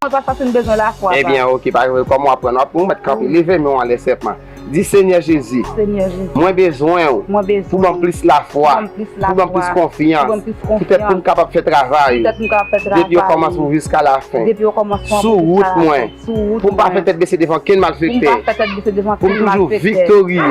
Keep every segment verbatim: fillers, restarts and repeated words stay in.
Papa, sa se yon bezwen lafwa, pa. Ebyen, oke, pa gen pwoblèm. Kòman w ap pran? W ap pran, w mèt kanpe, leve men w anlè senpman. Di, Senyè Jezi, mwen bezwen w pou ban m plis lafwa, pou ban m plis konfyans, poutèt pou m kapab fè travay ou depi okòmansman jiska lafen, sou wout mwen, pou m pa fè tèt bese devan kenn malfektè, pou m toujou viktorye.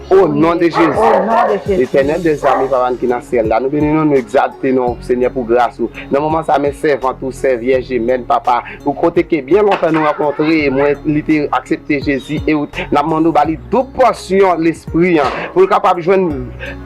O non de Jezi. Letènèl dèzame, Papa n ki nan syèl la, nou beni non, nou egzalte non, Senyè, pou gras ou. Nan moman sa, men sèvant ou, sè Vyèj Jemèn, Papa, ou kote ke byen lontan nou rankontre, mwen, li te aksepte Jezi, e ou, n ap mande w ba li doub pòsyon Lespri an, pou l kapab jwenn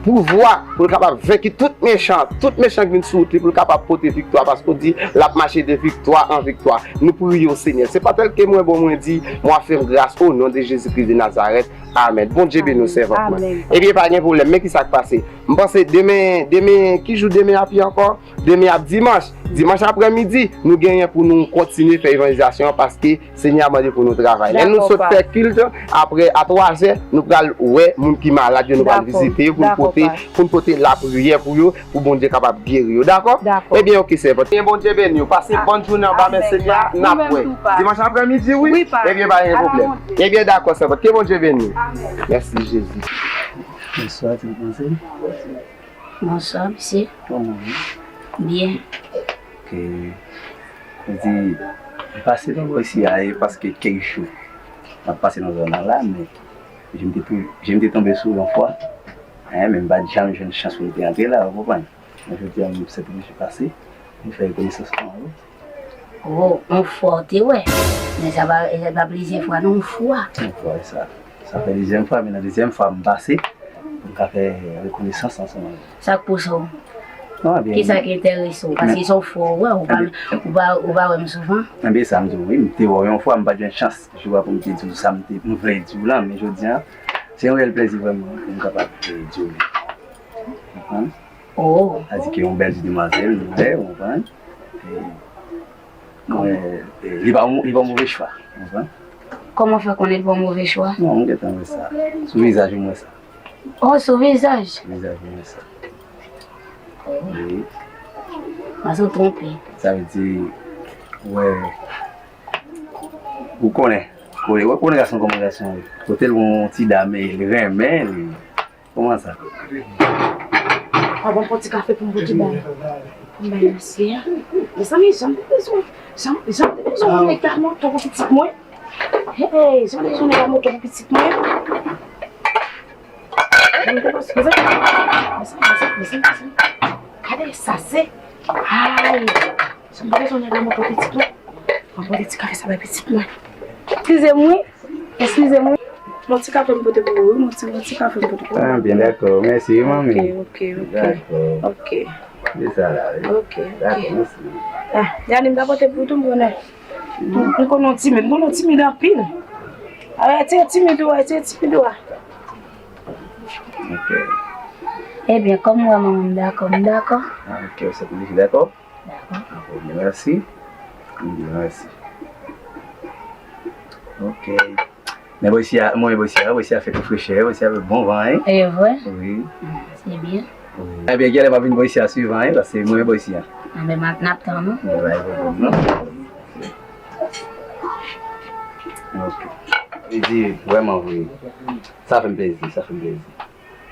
pouvwa, pou l kapab venki tout mechan, tout mechan ki vin sou wout li, pou l kapab pote viktwa, paske w di, l ap mache de viktwa an viktwa. Nou priye w, Senyè. Se pa tèl ke mwen bon, mwen di, mwen ap fè m gras, o non de Jezi Kris de Nazarèt. Amèn. Bondye beni w, sèvant mwen. Ebyen, pa gen pwoblèm. Men ki sa k pase? M panse demen, demen, ki jou demen ap ye ankò? Demen ap dimanch. Dimanch aprèmidi, nou genyen pou nou kontinye fè evanjelizasyon an paske Senyè a mande pou nou travay. Lè nou sot fè kilt, aprè a twazè, nou pral wè moun ki malad yo, nou pral vizite yo pou n pote, pou n pote lapriyè pou yo, pou Bondye kapab geri yo. Dakò? Ebyen, oke, sèvant. Ke Bondye beni w. Pase bòn jounen anba men Senyè a, n ap wè. Dimanch aprèmidi, wi? Ebyen, pa gen pwoblèm. Ebyen, dakò, sèvant. Ke Bondye beni w. Mèsi, Jezi. Bonswa, ti mademoiselle. Bonswa, mesye. Kòman w ye? Byen. Ke, m di, m pase nan bò isi a, e paske kèk jou, m ap pase nan zòn nan la, men je m te tou, je m te tonbe sou yon fwa, en, men m pa t janm jwenn chans pou m te antre la, ou konprann? Men jodi a, m sèt oblije pase, m fè rekonesans anvan yo. Oh, yon fwa w te wè. Men sa pa, sa pa plizyè fwa, non, yon fwa. Yon fwa, e sa. Sa fè dezyèm fwa, men nan dezyèm fwa, m pase pou m ka fè rekonesans ansanm avè w. Sa k pouse w? Non, ebyen, kisa ki enterese w? Paske se yon fwa w wè, ou pa, ou pa, ou pa wè m souvan. Ebyen, sa m di w, wi, m te wè w yon fwa, m pa t jwenn chans jou a pou m te di w sa m te, m vle di w la, men jodi a, se yon reyèl plèzi vrèman pou m kapab, eh, di w li. Konprann? Oh. Sa di ke yon bèl ti demwazèl, nou wè, ou konprann? E, mwen, e, li pa, li pa move chwa, ou konprann? Kòman w fè konnen li pa move chwa? Non, m gentan wè sa. Sou vizaj ou m wè sa. Oh, sou vizaj? Sou vizaj ou m wè sa. Wi. Mwen sou twonpe. Sa vle di, wè, ou konnen, konnen, wè, konnen gason kòman gason ye. Kote l gon ti dam, e li renmen, li Kòman sa? A, ban m pran ti kafe pou m pote ba l. Pou m bay misye a. Mezanmi, jan m te bezwen, jan, jan m te bezwen yon nèg ak moto pou pitit mwen. Hey, jan m te bezwen yon nèg ak moto pou pitit mwen. Jan m te bezwen, mezanmi, mezanmi, mezanmi, mezanmi. Gade sa, se, ay, jan m te bezwen yon nèg ak moto pou pitit mwen. Mwen pote ti kafe sa bay pitit mwen. Eskize m wi. Eskize m wi. Mon ti kafe m pote pou ou wi. Mon ti, mon ti kafe m pote pou ou. Ah, byen, dakò. Mèsi wi, manmi. Ok, ok, ok. Dakò. Ok. Se sa la, wi. Ok, ok. Dakò, mèsi. Ah, Dani, m ta pote pou ou tou, m konnen. M, m konnen w timid. M konnen w timid anpil. Ah, ti timid ou, ti timid ou a. Ok. Ebyen, kòm ou wè manman m dakò, m dakò. Ah, ok, w sèt oblije dakò. Dakò. Mèsi. Mèsi. Ok. Men bò isi a, mwen bò isi a, bò isi a fè tou frechè, bò isi a fè bon van, wi. E vre? Wi. Se byen. Wi. Ebyen, genlè m ap vin bò isi a souvan, wi, paske mwen bò isi a. Anben, n ap tann ou. Wi, pa gen pwoblèm, non. Ok. Li di, vrèman vre. Sa fè m plezi, sa fè m plezi.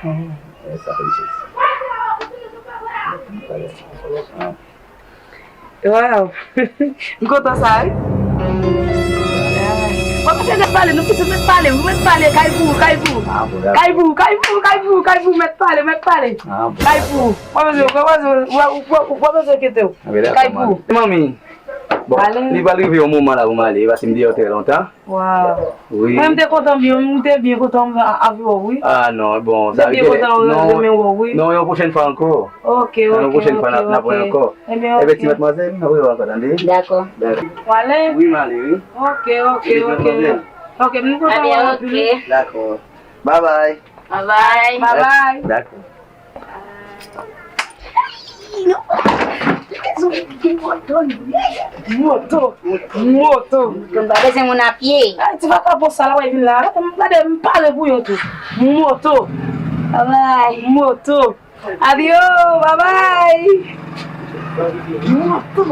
Oh. Sa fè m plezi. Wow. M kontan sa, wi. W ap mete mèt pale, nou pitit mèt pale, mèt pale, kay pou, kay pou. Ah, bon, dakò. Kay pou, kay pou, kay pou, kay pou, mèt pale, mèt pale. Ah, bon, dakò. Kay pou. W ap bezwen, w ap bezwen, w ap bezwen kete w. Ah, ben, dakò, kay pou. Manmi. Bon, li pral rive yon moman la pou m ale, paske m deyò trè lontan. Waw. Wi. Mwen, m te kontan byen, m te byen kontan avè w, wi. Ah, non, bon, sa vle di, non, renmen wè w, wi. Non, yon pwochèn fwa ankò. Ok, ok, ok, ok. Yon pwochèn fwa, n ap, n ap wè ankò. Ebyen, ok. Ebyen, ti madmwazèl, n ap rewè ankò, tande? Dakò. Dakò. W ale? Wi, m ale, wi. Ok, ok, ok. Ok, m kontan wè w anpil, wi. Dakò. Bye bye. Bye bye. Bye bye. Dakò. Moto, moto. Moto, m pa bezwen moun a pye. Ay, ti vakabon sa la, w vin la. Gade, m pare pou yo tou. Moto. Bye bye. Moto. Adio, bye bye. Moto.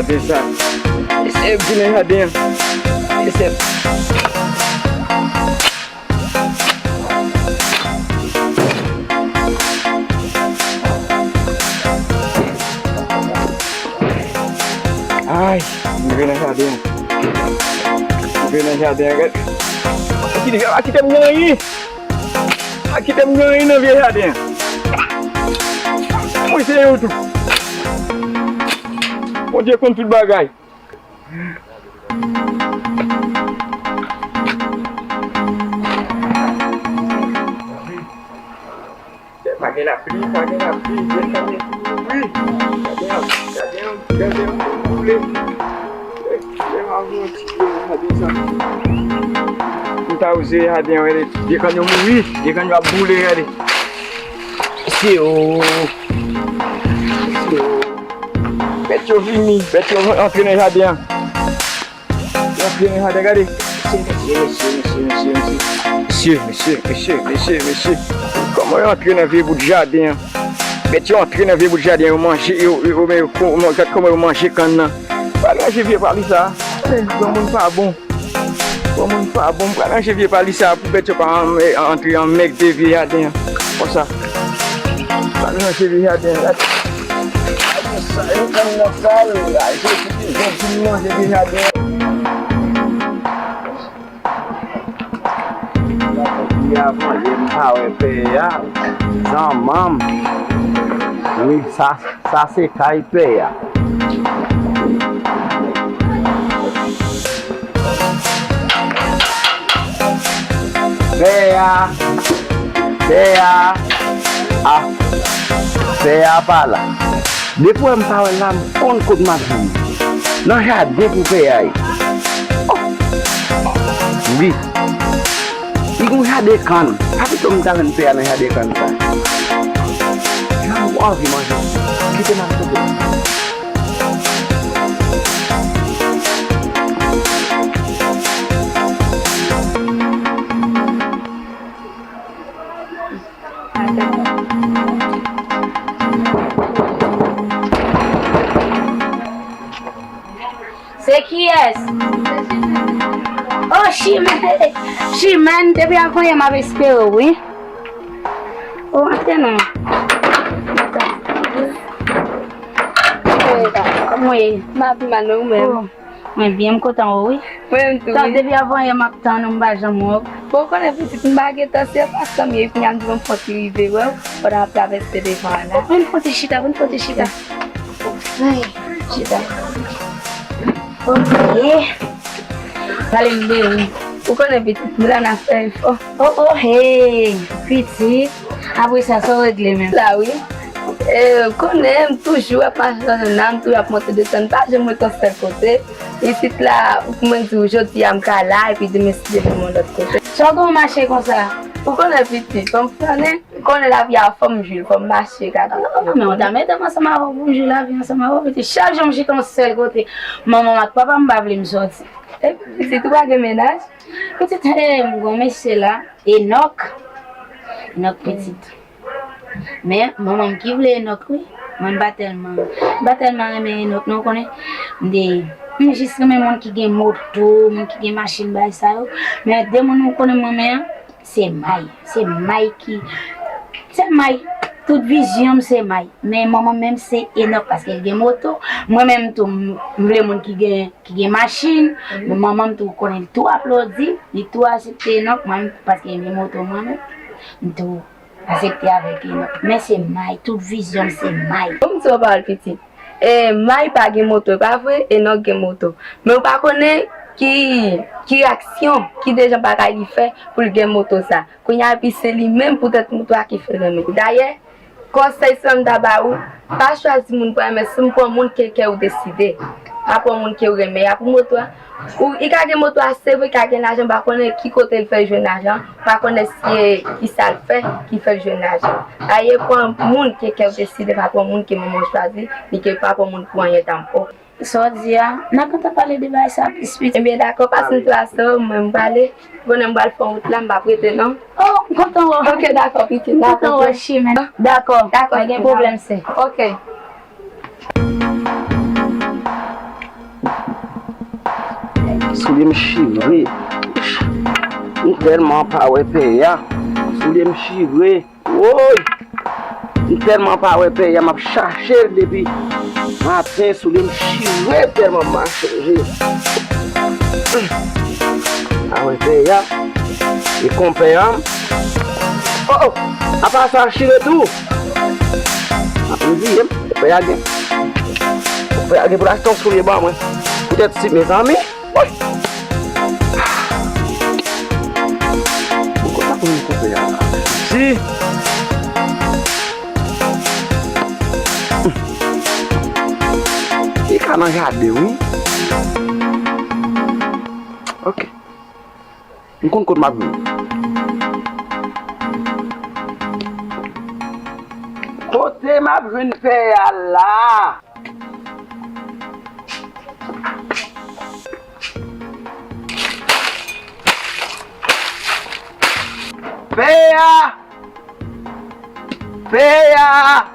Se sa. Mesye, vin nan jaden an. Mesye. Ay, m rive nan jaden an. M rive nan jaden an, gad. Pa kite, pa kite m gen anyen. Pa kite m gen anyen nan vye jaden an. Mwen se yo tou. Bondye konn tout bagay. Pa gen lapli, pa gen lapli, gen tanmen pou mouri. Jaden an, jaden an, jaden an boule. Lè m avanti, jaden sa. M ta oze jaden an, rele vye kann yo mouri, vye kann yo ap boule, gade. Mesye o. Mesye o. Bèt yo vini, bèt yo antre nan jaden an. Yo antre nan jaden, gade. Mesye, mesye, mesye, mesye, mesye. Mesye, mesye, mesye, mesye, mesye. Kòman yo antre nan vye bout jaden an? Bèt yo antre nan vye bout jaden an, yo manje, yo, yo, yo, yo, yo, gad kòman yo manje kann nan. Pral ranje vye pali sa. Eh, granmoun pa bon. Granmoun pa bon. Pral ranje vye pali sa pou bèt yo pa an-, antre anmègde vye jaden an. Konsa. Pral ranje vye jaden an. Gade sa, yo kann nan sal. Jezi, jezi, manje vye jaden an. Avan yè m pa wè pè a, zanmanm. Wi, sa, sa se kay pè a. Pè a, pè a, a, pè a pa la. Depi w wè m pa wè l la, m konn kot m ap jwenn li. Nan jaden pou pè a ye. Oh! Wi. Li gon jaden kann. Pa pito m ta jwenn pè a nan jaden kann sa. Jan m anvi manje. Kite m al kote l. Se kiyès? Oh, Chimèn! Chimèn, depi avan yè m ap espere w, wi. Oh, antre non. Kòman w ye? M ap mal, men ou menm? Oh. Mwen byen, m kontan wè w, wi. Mwen menm tou, wi. Tan depi avan yè m ap tann ou, m pa janm wè w. Bon, ou konnen pitit, m pa gen tan, se paske m ye, kounye a m di bon m fon ti rive wè w, pandan m ap travèse devan an la. Vin fon ti chita, vin fon ti chita. Ay, chita. Ok. Pale m de ou. Ou konnen pitit, m la nan fè efò. Oh, oh, hey, pitit. Apre sa, sa w regle menm? La, wi. E, ou konnen, m toujou ap mache nan zòn nan, m toujou ap monte desann, m pa janm ret yon sèl kote. Isit la, pou mwen di w, jodi a m ka la, epi demen si Dye vle m yon lòt kote. Sa w gen w mache konsa? Ou konnen pitit, fò m flannen, ou konnen lavi a fò m jwi l, fò m mache gade. Ah, men w ta mete m ansanm avè w pou m jwi lavi ansanm avè w, pitit. Chak jou m chita yon sèl kote. Manman m ak papa m pa vle m sòti. Epi pitit, ou pa gen mennaj? Pitit, he, m gon mesye la, Enòk. Enòk pitit. Men, manman m ki vle Enòk, wi. Mwen, m pa tèlman, m pa tèlman renmen Enòk, non, ou konnen. M de, m jis renmen moun ki gen moto, moun ki gen machin, bagay sa yo. Men, de moun ou konnen m renmen an, se May. Se May ki, se May. Tout vizyon m, se May. Men, manman m menm, se Enòk, paske l gen moto. Mwen menm tou, m, m vle moun ki gen, ki gen machin. Men, manman m tou, ou konnen, li tou aplodi, li tou aksepte Enòk, mwen menm, paske l gen moto, mwen menm. M tou asepte avèk li, non. Men se May, tout vizyon m se May. Bon, m di w yon pawòl pitit. E, May pa gen moto, e pa vre? Enòk gen moto. Men ou pa konnen ki, ki aksyon, ki de jan bagay li fè pou l gen moto sa. Kounye a, epi se li menm poutèt moto a ki fè l renmen. Dayè, konsèy sa m ta ba ou, pa chwazi moun pou renmen, se pou yon moun ke kè ou deside. Pa pou yon moun ke ou renmen. A pou moto a, ou, li ka gen moto a, se vre, li ka gen lajan, m pa konnen ki kote l fè l jwenn lajan, m pa konnen si e kisa l fè ki fè l jwenn lajan. Dayè, pran moun ke kè w deside, pa pran moun ke manman w chwazi, ni ke pa pran moun pou anyen tanpò. Sa w di a, n a gentan pale de bagay sa plis piti. Ebyen, dakò, pase m tou aswè, mwen m prale, konnen m pral fè wout la, m p ap rete non. Oh, m kontan wè w. Ok, dakò, pitit, m kontan wè w, Chimèn. Dakò, dakò, pa gen pwoblèm, sè. Ok. Soulye m chire. M tèlman pa wè pè a. Soulye m chire. Woy! M tèlman pa wè pè a, m ap chache l depi maten, soulye m chire tèlman m pa chanje. Pa wè pè a. E konpè a. Oh, oh! Apa sa chire tou? Ap reziye m. Konpè a gen. Konpè a gen pou l achte yon soulye ban mwen. Poutèt si, mezanmi. Woy! Bon, konsa pou nou konpè a la. Si. Li ka nan jaden, wi. Ok. M konn kot m ap jwenn. Kote m ap jwenn pè a la? Pè a! Pè a!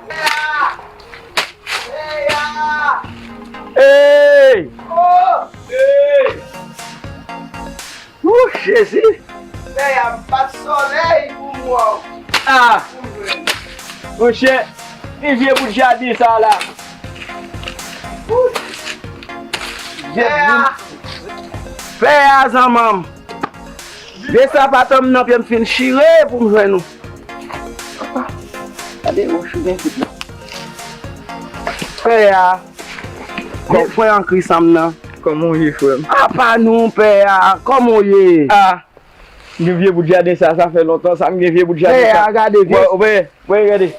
Pè a! Pè a! Ey! Oh! Ey! Wouch, Jezi! Pè a, m bat sòlèy pou m wè w. Ah! Monchè, ki vye bout jaden sa la? Wouch! Pè a! Pè a, zanmanm! Vye sapat an m nan pye m fin chire pou m jwenn ou. Apa, gade wouch ou gen tout la. Pè a! Vye frè an Kris an m nan. Kòman w ye, frè m? Apa non, pè a, kòman w ye? Ah! Gen vye bout jaden sa, sa fè lontan sa, m gen vye bout jaden sa. Pè a, gade vye. Wè, wè, wè, gade.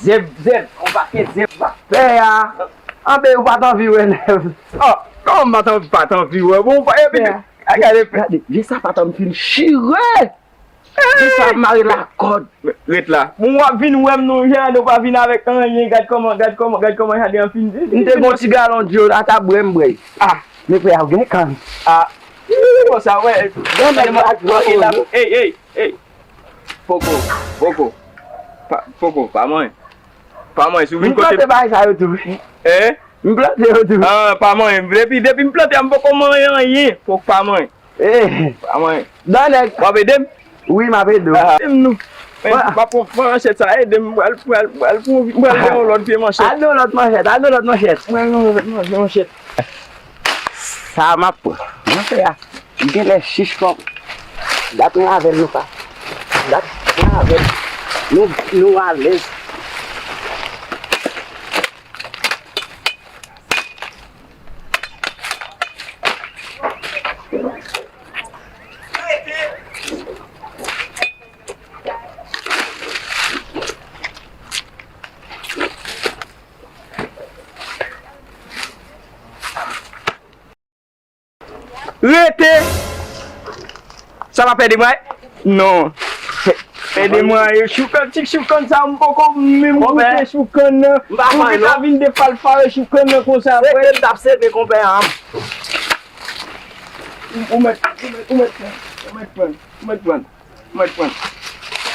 Zèb, zèb, on pakèt zèb. Pè a, anben ou pa t anvi wè nèf. Oh, kòman m pa t anvi, pa t anvi wè? Bon, pa, epi, pè a, gade, gade, vye sapat an m fin chire. Vye sa mare lakòd. Ret la. Bon, w ap vin wè m non, Jèrad, ou pa vin avèk anyen, gad kòman, gad kòman, gad kòman jaden an fin. M te gon ti galon dlo la, ta bwè m bwè. Ah! Men frè a, ou gen kann. Ah! Konsa, wè. Gade m ak vòlè la. Ey, ey, ey. Poko, poko. Pa, poko, pa manyen. Pa manyen, si w vin kote m. M plante bagay sa yo tou. Eh? M plante yo tou. Ah, pa manyen. Depi, depi m plante a, m poko manyen anyen. Poko pa manyen. Eh. Pa manyen. Dònèg. W ap ede m? Wi, m ap ede w. Ah, ede m non. Men, m ap pran manchèt sa, ede m, m pral, pral, pral, pral gen yon lòt vye manchèt. Al gen yon lòt manchèt, al gen yon lòt manchèt. Pral gen yon lòt vye manchèt. Sa m ap pran. Mwen fè a. Genlè chich kòm. Dat mwen avè l nou pa. Dat mwen avè l. Nou, nou alèz. Rete! Sa pa pèdi mwen? Non. Pèdi mwen, yo choukann, ti choukann sa, m poko menm goute choukann nan. Ou gentan vin defalfare choukann nan konsa, frè. Rete, m t ap sede konpè a. Ou mèt, ou mèt, ou mèt pran, ou mèt pran, ou mèt pran. Ou mèt pran.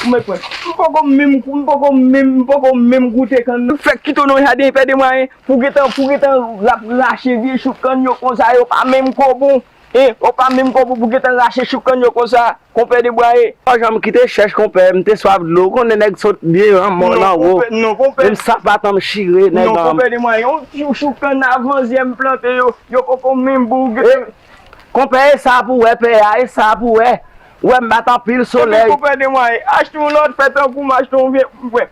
Ou mèt pran. M poko menm, m poko menm, m poko menm goute kann nan. Fèk kite w nan jaden, pèdi mwen. Pou gentan, pou gentan l ap rache vye choukann yo konsa, yo pa menm ko bon. Eh, yo pa menm ko bon pou gentan rache choukann yo konsa, konpè Debwaye. Pa janm kite chèch, konpè, m te swaf dlo. Ou konnen nèg sot byen anmò nan wo. Non, konpè, non, konpè. Menm sapat an m chire, nèg an. Non, konpè Debwaye, yon chou-, choukann avanzyè m plante yo, yo poko menm bon, ou gentan. Eh, konpè, e sa pou wè, pè a, e sa pou wè. Ou wè m bat anpil solèy. Epi konpè Debwaye, achte yon lòt, fè tankou m achte yon vye, wè.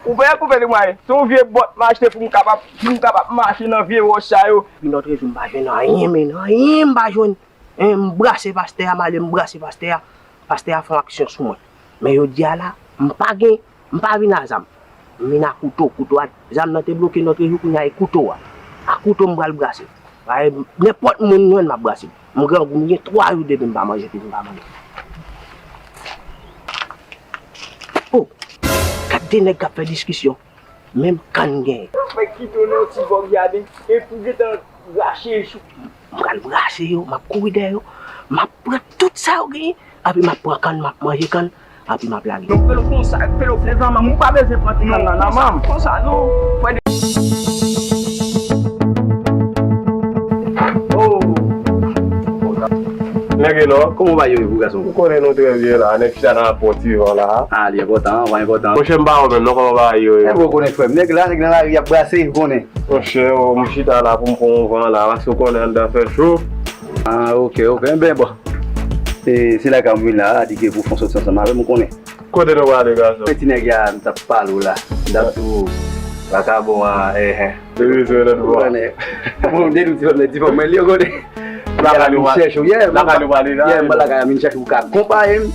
Ou wè, konpè Debwaye, se yon vye bòt m achte pou m kapab, pou m kapab mache nan vye wòch sa yo. Epi lòt jou m pa jwenn anyen, men anyen m pa jwenn. Hein, m brase pastè a, m ale m brase pastè a. Pastè a fè yon aksyon sou mwen. Men jodi a la, m pa gen, m pa vin a zam. M vin a kouto, kouto a, zam nan te bloke lòt jou, kounye a e kouto a. A kouto m pral brase. Paske nenpòt moun m jwenn m ap brase. M grangou, m gen twa jou depi m pa manje, depi m pa manje. Oh, gad de nèg k ap fè diskisyon. Menm kann genyen. Fè kite w nan yon ti bò jaden, epi w gentan rache chou. M pral brase yo, m ap kouri dèyè yo, m ap pran tout sa yo genyen, epi m ap pran kann, m ap manje kann, epi m ap lage. Donk, Pelo konsa, Pelo se zanmanm, ou pa bezwen pran ti kann nan nan manm. Konsa, konsa, non. Frè de- Non, kòman bagay yo ye pou gason? Ou konnen nou trè byen la, nèg chita nan pòt ivan la. Ah, li enpòtan, pa enpòtan. Monchè, m pa wè menm non, kòman bagay yo ye? Enben, ou konnen frè m, nèg la, nèg nan lari ap brase, ou konnen. Monchè, m chita la pou m pran yon van la, paske ou konnen anndan fè cho. Ah, ok, ok, enben bon. Se, se lakay mwen la, di ke pou fon sòti ansanm avè m, ou konnen. Kote nou prale, gason? Ti nèg ya, m t ap pale w la. M t ap di w, vakabon an, enhen. Li bezwen lòt bò. Bon, de nou ti fanm, ti fanm, mwen li yo kote. Lakay nou prale. Chèche w, yeah, lakay nou prale la. Yeah, m pral lakay la, m vin chèche w ka konpaye m.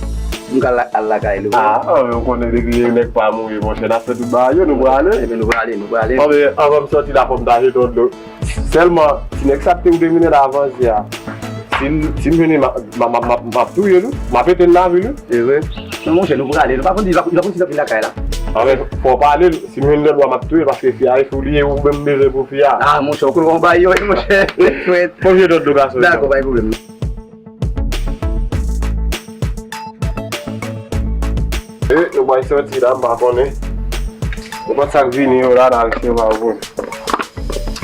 M ka la-, al lakay li. Ah, ah, ou konnen depi nèg pa mouri, monchè, n ap fè tout bagay yo, nou prale. Ebyen, nou prale, nou prale. Anben, anvan m sòti la, fò m ta jete yon dlo. Sèlman, ti nèg sa te ou domine la avan jè a. Si m, si m jwenn li, m ap, m ap, m ap, m ap touye l wi. M ap pete l nan vil wi. E vre? Non, monchè, nou prale. Nou pa konn si, nou pa konn si l ap vin lakay la. Anben, fò w pale l. Si m jwenn lòt bò, m ap touye l paske fi a, e sou li ye ou menm bezwen pou fi a. Ah, monchè, ou konn kòman bagay yo ye, monchè. Fò m jete lòt dlo gason. Dakò, pa gen pwoblèm. E, nou bay sòti la, m pa konnen. Nenpòt sa k vini yo la, n al cheva pou.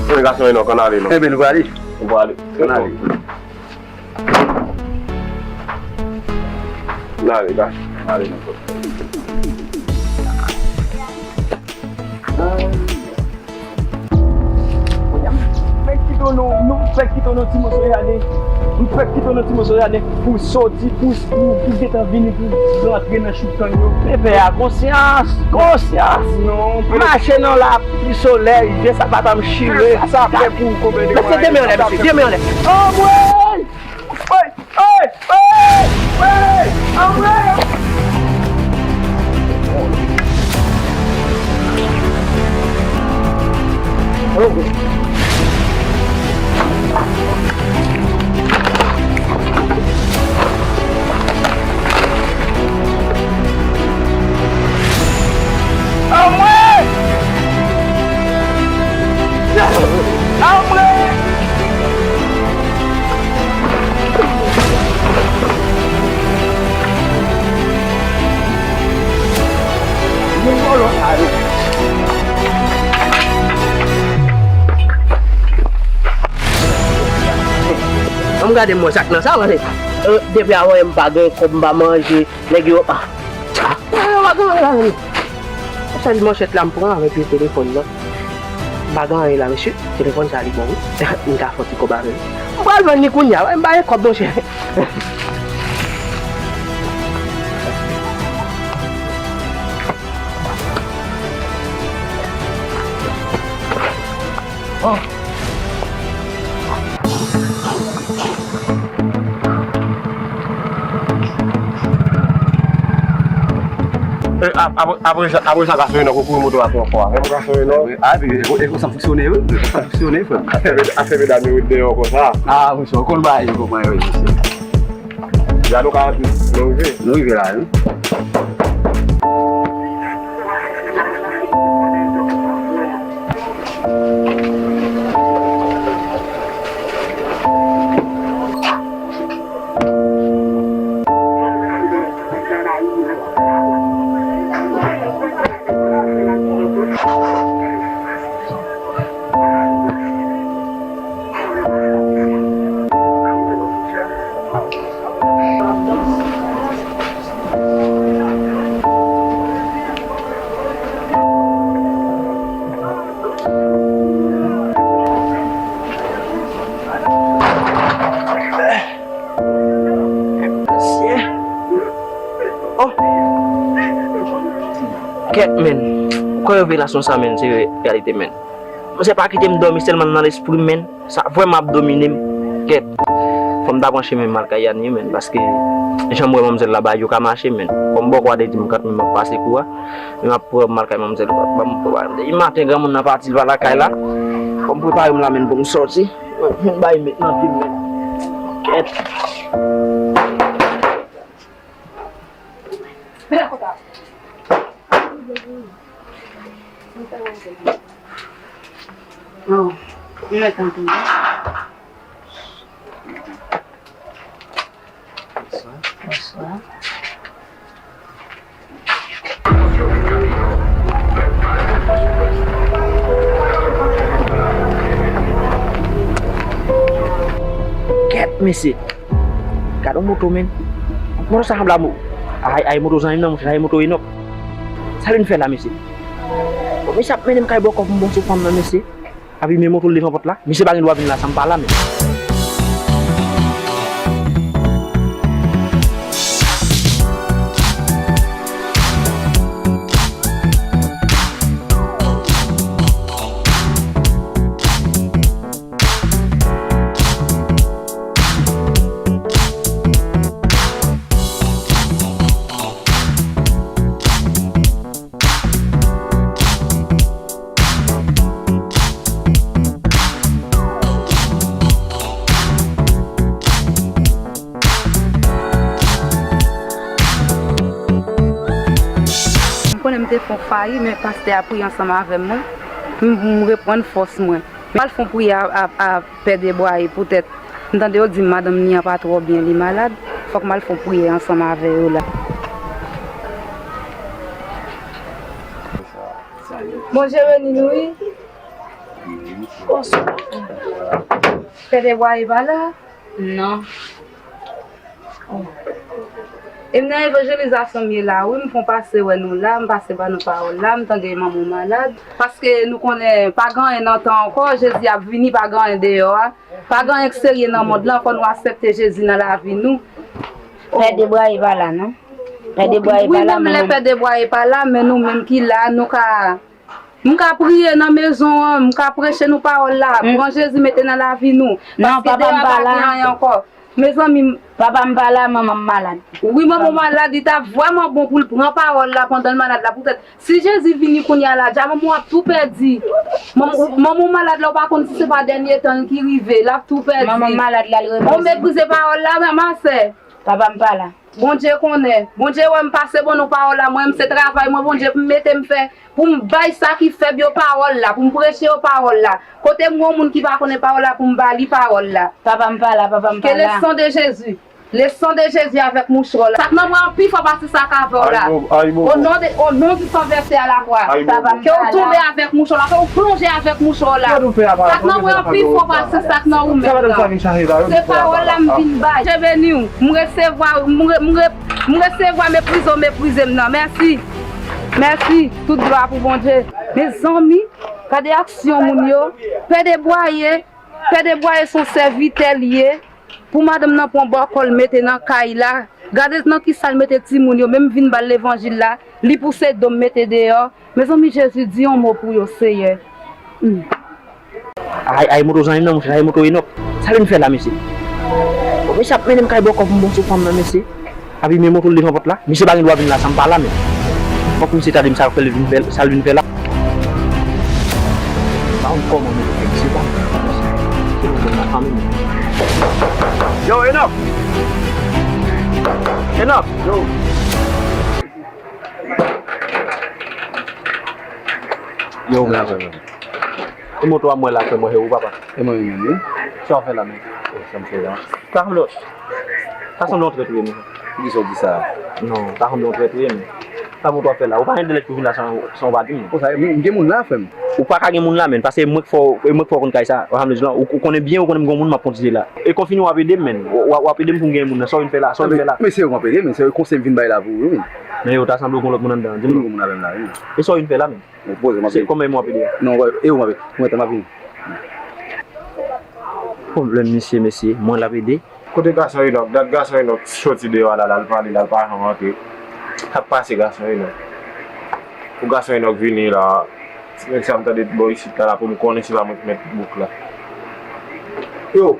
Mwen gason non, k ann ale non. Ebyen, nou prale. Nou prale. K ann ale. N ale, gason. Ale non. Fèk kite w non, non, fèk kite w non ti moso jaden. M fèk kite w non ti moso jaden pou soti, pou, pou, pou gentan vini, pou rantre nan choukan yo. Bebe a konsyans, konsyans. Non, mache nan lapli solèy, de sapat an m chire. Sa fè pou konbyen de mwa? Mesye, de men anlè, mesye, de men anlè. Anmwey! Ey! Ey! Ey! Ey! Anmwey! Anmwey! Anmwey! Ann gade m wè sa k nan sa, paske, euh, depi avan yè m pa gen kòb, m pa manje, nèg yo, ah, ah, ah, pa gen anyen la menm. Sèl manchèt la m pran avèk telefòn nan. M pa gen anyen la, mesye. Telefòn sa li bon wi. M ka fè yon ti kòb avè l. M pral vann li kounye a. M pa gen kòb, monchè. Oh. E, ap-, apre, apre sa, apre sa, gasoyen nan kou kouri moto a twò fò. Menm gasoyen nan. Wi, a, epi, e, e, e, sa fonksyone, wi. Sa fonksyone, frè m. Afè med-, afè medam yo ret deyò konsa. A, wi, sa, w konn bagay yo, kòman yo ye, mesye. Ya nou ka antre, nou rive. Nou rive la, wi. Oh. Kèt, men. Kò revelasyon sa, men, se reyalite, men. Monchè, pa kite m dòmi sèlman nan lespri m, men. Sa vrèman ap domine m. Kèt. Fò m ta pran chemen m al kay Yane, men, paske jan m wè manmzèl la bagay yo ka mache, men. Fò m bò kwa de di m kat men m ap pase kou a. Men m ap pran m al kay manmzèl, ban m prepare m. Depi maten granmoun nan pati, l pa lakay la. Fò m prepare m la, men, pou m sòti. Yon bagay met nan pye m, men. Kèt. Oh, mwen tanpri. Bonswa. Bonswa. Kèt, mesye. Ka Yon moto, men. Moto sa sanble a mo-, ay, ay, moto zanmi m nan, monchè, ay, moto Enòk. Sa l vin fè la, mesye? Bon, mesye ap mennen m kay bòkò pou m bon sou fanm nan, mesye. Epi men moto l devan pòt la. Misye pa gen dwa vin la san m pa la, men. M konnen m te fè yon fayi, men pastè a priye ansanm avè m, wi. M, m reprann fòs mwen. M al fè yon priyè a, a, a Pè Debwaye poutèt m tande yo di madanm li an pa twò byen, li malad. Fòk m al fè yon priyè ansanm avè yo la. Bondye beni nou, wi. Bonswa. Pè Debwaye pa la? Non. E m nan evanjelizasyon m ye la, wi, m fon pase wè nou la, m pase ba nou pawòl la, m tande manman w malad. Paske nou konnen pa gen anyen nan tan ankò, Jezi ap vini, pa gen anyen deyò a. Pa gen anyen k serye nan mond lan, fò nou aksepte Jezi nan lavi nou. Pè Debwaye pa la, non. Pè Debwaye pa la, manman. Wi, menm lè Pè Debwaye pa la, men nou menm ki la, nou ka M ka priye nan mezon an, m ka preche nou pawòl la, pran Jezi mete nan lavi nou. Non, paske papa m deyò a pa la. Pa gen anyen ankò. Mezanmi, m- Papa m pa la, manman m malad. Wi, manman w malad, li ta vrèman bon pou l pran pawòl la pandan l malad la. Poutèt, si Jezi vini kounye a la, dja manman w ap tou pèdi. Manman, manman w malad la, ou pa konn si se pa dènye tan l ki rive, l ap tou pèdi. Manman m malad la, l repoze. Ou meprize pawòl la, ma sè. Papa m pa la. Bondye konnen. Bondye wè m pase ban nou pawòl la. Mwen, m se travay mwen, Bondye, pou m mete m fè, pou m bay sa ki fèb yo pawòl la, pou m preche yo pawòl la. Kote m wè yon moun ki pa konnen pawòl la, pou m ba li pawòl la. Papa m pa la, papa m pa la. Que le sang de Jésus, le sang de Jésus avec mouchwa la. Sa k nan mwen an pi fò pase sa k avè w la. Au nom de, au nom du sang versé à la croix. Papa m pa la. Ke w tonbe avèk mouchwa la, ke w plonje avèk mouchwa la. Sa k nan mwen an pi fò pase sa k nan ou menm nan. Se pawòl la m vin bay. Bondye beni w. M resevwa, m re-, m re-, m resevwa meprize w meprize m nan. Mèsi. Mèsi. Tout glwa pou Bondye. Mezanmi, gade aksyon moun yo. Pè Debwaye, Pè Debwaye se yon sèvitè l ye. Pou madanm nan pran bòkò l mete nan kay la. Gade nan kisa l mete timoun yo, menm vin ba l levanjil la, li pouse do m mete deyò. Mezanmi, Jezi, di yon mo pou yo, Seyè. Hmm. Ay, ay, moto zanmi m nan, monchè, ay, moto Enòk. Sa l vin fè la, mesye? Bon, mesye ap mennen m kay bòkò pou m bon sou fanm nan, mesye. Epi men moto l devan pòt la. Misye pa gen dwa vin la san m pa la, men. Fòk misye tande m sa l vin fè, sa l vin fè la. M pa konn kòman moto fè, misye pa. Yo, Enòk! Enòk! Yo! Yo, men. E moto a m wè la, frè mwen, e ou, papa? E mwen menm, wi. Sa w fè la menm? Oh, sa m fè la. Sa sanble, sa sanble yon trèt ou ye, men. Poukisa w di sa? Non, sa sanble yon trèt ou ye, men. Sa moto a fè la? Ou pa gen dèlè pou vin la san, san w pa di m, non. Oh, sa, m gen moun la, frè m. Ou pa ka gen moun la, men, paske e mwen k fè w, e mwen k fè w konn kay sa. Ou, ou konnen byen, ou konnen m gen yon moun m ap kondui la. E konfini w ap ede m, men. W, w, w ap ede m pou m gen moun nan. Sa w vin fè la? Sa w vin fè la? Men se yo m ap ede, men se yo konsèy m vin bay la pou ou, wi, men. Men yo ta sanble w gen lòt moun anndan. Di m non. Gen moun avè m la, wi. E sa w vin fè la, men? Mwen poze, m ap vini. Se kòman m ap ede? Non, e ou m ap ede. Mwen, mwen ap vini. Pwoblèm misye, mesye. Mwen l ap ede. Kote gason Enòk? Dat gason Enòk soti deyò a la, l al pale, l al pa janm antre. Sa k pase gason Enòk? Pou gason Enòk vini la, ti nèg sa m tande bò isit la, la pou m konnen se pa mwen ki mèt bouk la. Yo!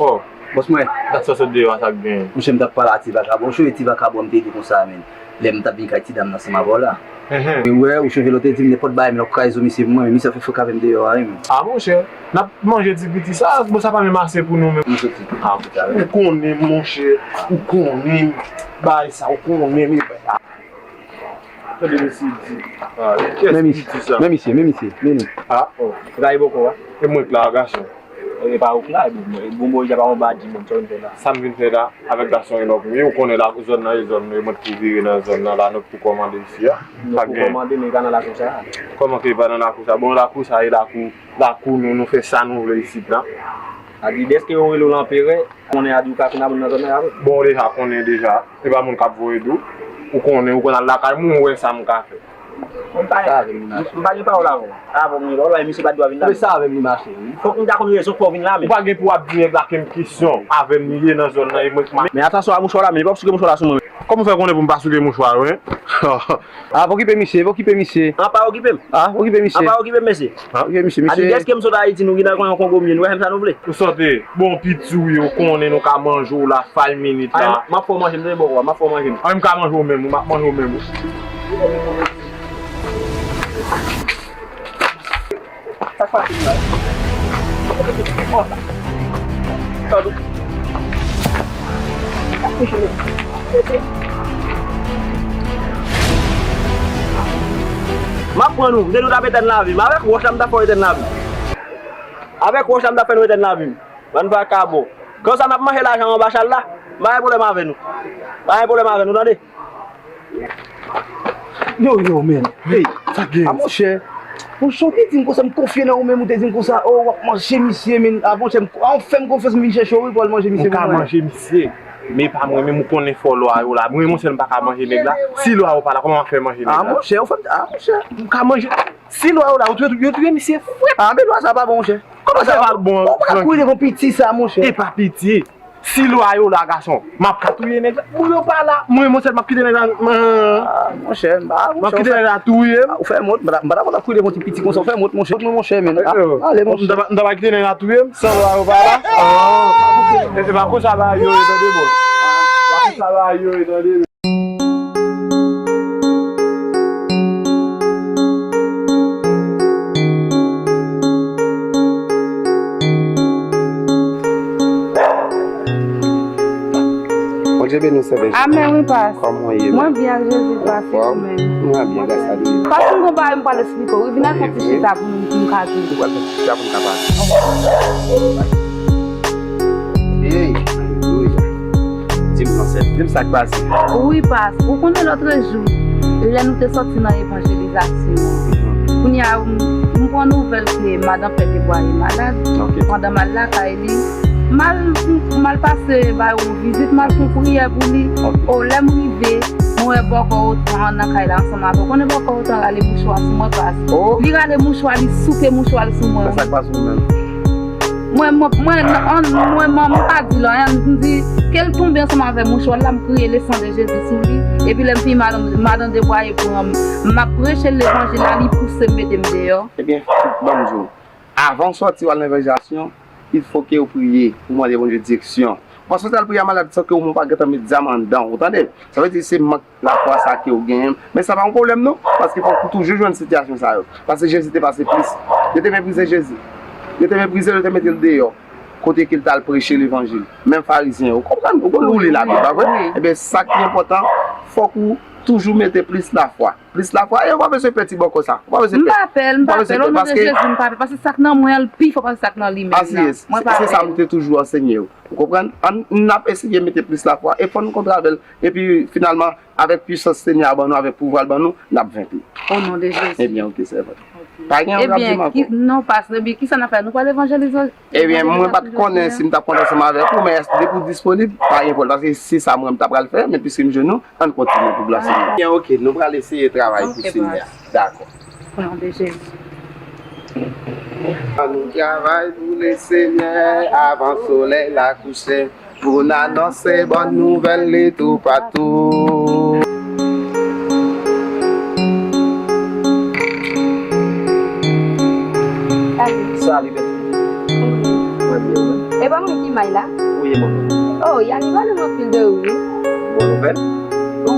Oh! Bòs mwen. Dat sa sot deyò a, sa k genyen? Monchè, m t ap pale a ti vakabon. Monchè, ti vakabon, m te di konsa, men. Lè m t ap vin kay ti dam nan ansanm avè w la. Enhen. Ou wè, ou chonje lè w te di m nenpòt bagay, men w ap kraze zo misye pou mwen, men misye ap fè fòk avè m deyò a, wi, men. A, monchè, n ap manje ti piti sa, bon, sa pa menm ase pou nou menm. M soti. A, ou konnen, monchè, ou konnen, bagay sa, ou konnen, men, a. Tande mesye di. A, kiyès ki di sa? Men misye, men misye, men li. A, oh. Ou ta ye bòkò a? E mwen k la, gason. E pa ou k la, e bon, bon, bon, y a pa yon badi moun, sa w vin fè la? Sa m vin fè la, avèk gason Enòk, wi, ou konnen la, zòn nan, e zòn nou, e mwen k tou vire nan zòn nan, la, nou k tou kòmande isi a. Nou k tou kòmande, men e pa nan lakou sa a. Kòman ke e pa nan lakou sa a? Bon, lakou sa a, e lakou, lakou nou, nou fè sa nou vle isit la. A di, dèske yo rele w lanperè, konnen a di w ka fin aprann nan zòn nan avè l. Bon, ou deja konnen deja. E pa moun k ap voye di w. Ou konnen, ou konn al lakay moun, ou wè sa m ka fè. Ou pa, sa avè m li mache. M pa gen pawòl avè w. Avè m li, lò, misye pa t dwe vin la. Sa avè m li mache, wi. Fòk m ta konn rezon k fè w vin la, men. Ou pa gen pou w ap di nèg la ke m kesyon. Avè m li ye nan zòn nan, e mwen k ma- Men atansyon a mouchwa la, men li p ap souke mouchwa la sou mwen. Kòman w fè konnen pou m pa souke mouchwa yo, en? A, pa okipe misye, pa okipe misye. An pa okipe m. A, pa okipe misye. An pa okipe m, mesye. A, okipe misye, misye. A di, dèske m sot Ayiti, nou gen nan yon Kongo m ye, nou wè fè m sa nou vle. Ou sòti, bon, piti w ye, ou konnen nou ka manje w la, five minutes la. M ap fè w manje, m tande bòkò, m ap fè w manje m. A, m ka manje w menm, m ap manje w menm. Sa k pase m la? Bon, sa. Tande. M ap pran nou, m te di w t ap etèn lavi m. Avèk wòch la, m t ap fè w etèn lavi m. Avèk wòch la, m t ap fè nou etèn lavi m. Bann vakabon. Konsa n ap manje lajan anba chal la. M pa gen pwoblèm avè nou. Pa gen pwoblèm avè nou, tande. Yo, yo, men. Hey, sa gen? A, monchè. Monchè, ou te di m konsa, m konfye nan ou, men ou te di m konsa, oh, w ap manje misye, men. A, monchè, m, a, ou fè m konfyans, m vin chèche w, wi, pou al manje misye. Ou ka manje misye, men pa mwen menm, ou konnen fò lwa yo la. Mwen, monchè, m pa ka manje nèg la. Si lwa yo pa la, kòman m ap fè manje nèg la? A, monchè, ou fè m, a, monchè. M ka manje. Si lwa yo la, yo touye, yo touye misye frèt. A, men lwa sa pa bon, monchè. Kòman sa pa bon? Ou pa ka kouri devan piti sa, monchè. E pa piti. Si lwa yo la, gason, m ap ka touye nèg la. Pou yo pa la, mwen, monchè, m ap kite nèg la. A, monchè, m pa, m ap kite nèg la touye m. Ou fè m wont, m pa ta, m pa ta konn ap kouri devan ti piti konsa. Ou fè m wont, monchè. Mwen, monchè, men. A, ale, monchè. M ta pa, m ta pa kite nèg la touye m, san lwa yo pa la. A, e, e pa konsa bagay yo ye, tande, bon. Pa konsa bagay yo ye, tande. Bondye beni w, sè Benjamin. Amèn, wi, pas. Kòman w ye, mwen byen ak Jezi, pas, e ou menm? Mwen byen, gras a Dye. Pas, m gon bagay m pral eksplike w, wi, vin ak yon ti chita pou nou, pou nou ka di. Ou pral fè ti chita pou nou ka pale. Hey, alelouya. Di m non, sè, di m sa k pase. Wi, pas, ou konnen lòtrejou, lè nou te sòti nan evanjelizasyon an. Kounye a, m, m pran nouvèl ke madan Pè te bwaye malad. Ok. Pandan m al lakay li, m al, m al pase ba yo yon vizit, m al fè yon priyè pou li. Ok. O, lè m rive, mwen wè bòkò otan an nan kay la ansanm avè w. Konnen bòkò otan an rale mouchwa sou mwen, pas. Oh. Li rale mouchwa, li souke mouchwa l sou mwen. Sa k pase ou menm? Mwen, mwen, mwen, an, mwen, mwen, mwen pa di l anyen, m di, ke l tonbe ansanm avè mouchwa l la, m kriye, le sang de Jésus sou li. Epi lè m fini, madan, madan depwaye pran m, m ap preche levanjil la, li pouse m, mete m deyò. Ebyen, ban m di w, avan w sòti w al nan evanjelizasyon, il faut que w priye, ou mande Bondye direksyon. Paske w t al priye a malad san ke w menm w pa gentan met zam anndan w, ou tande? Sa vle di se mank lafwa sa ke w genyen. Men sa pa yon pwoblèm non, paske fòk ou toujou jwenn sitiyasyon sa yo. Paske Jezi te pase plis. Yo te meprize Jezi. Yo te meprize l, yo te mete l deyò. Kote ke l t al preche levanjil. Menm Farizyen yo, ou konprann? Ou konn ou li Labib, pa vre? Ebyen, sa ki enpòtan, fòk ou toujou mete plis lafwa. Plis lafwa, e ou pa bezwen pè ti bòkò sa. Ou pa bezwen pè. M pa pè l, m pa pè l. O non de Jezi, m pa pè l. Paske sa k nan mwen an, l pi fò pase sa k nan li menm nan. Mwen pa pè l. Se sa m te toujou ansenye yo. Ou konprann? Ann, n ap eseye mete plis lafwa e fò n kontre avè l. Epi, finalman, avèk pisans Senyè a ban nou, avèk pouvwa l ban nou, n ap venki. O non de Jezi. Ebyen, oke, sèvant. Pa gen yon rap di m ankò. Ebyen, non, pas, ebyen, kisa n ap fè? Nou pral evanjelize. Ebyen, mwen pa t konnen si m t ap kontre ansanm avèk ou, men depi w disponib, pa gen pwoblèm. Paske se sa mwen m ta pral fè, men piske m jwenn ou, ann kontinye pou glwa Senyè. Ebyen, oke, nou pral eseye travay pou Senyè a. Dakò. O non de Jezi. Ann travay pou le Senyè avan solèy la kouche, pou n anonse bòn nouvèl li toupatou. Salut. Salut, bèl. Mwen byen, ou menm? E pa mwen ki may la? Wi, e mwen menm. O, Yani pale m anpil de ou, wi. Bon nouvèl?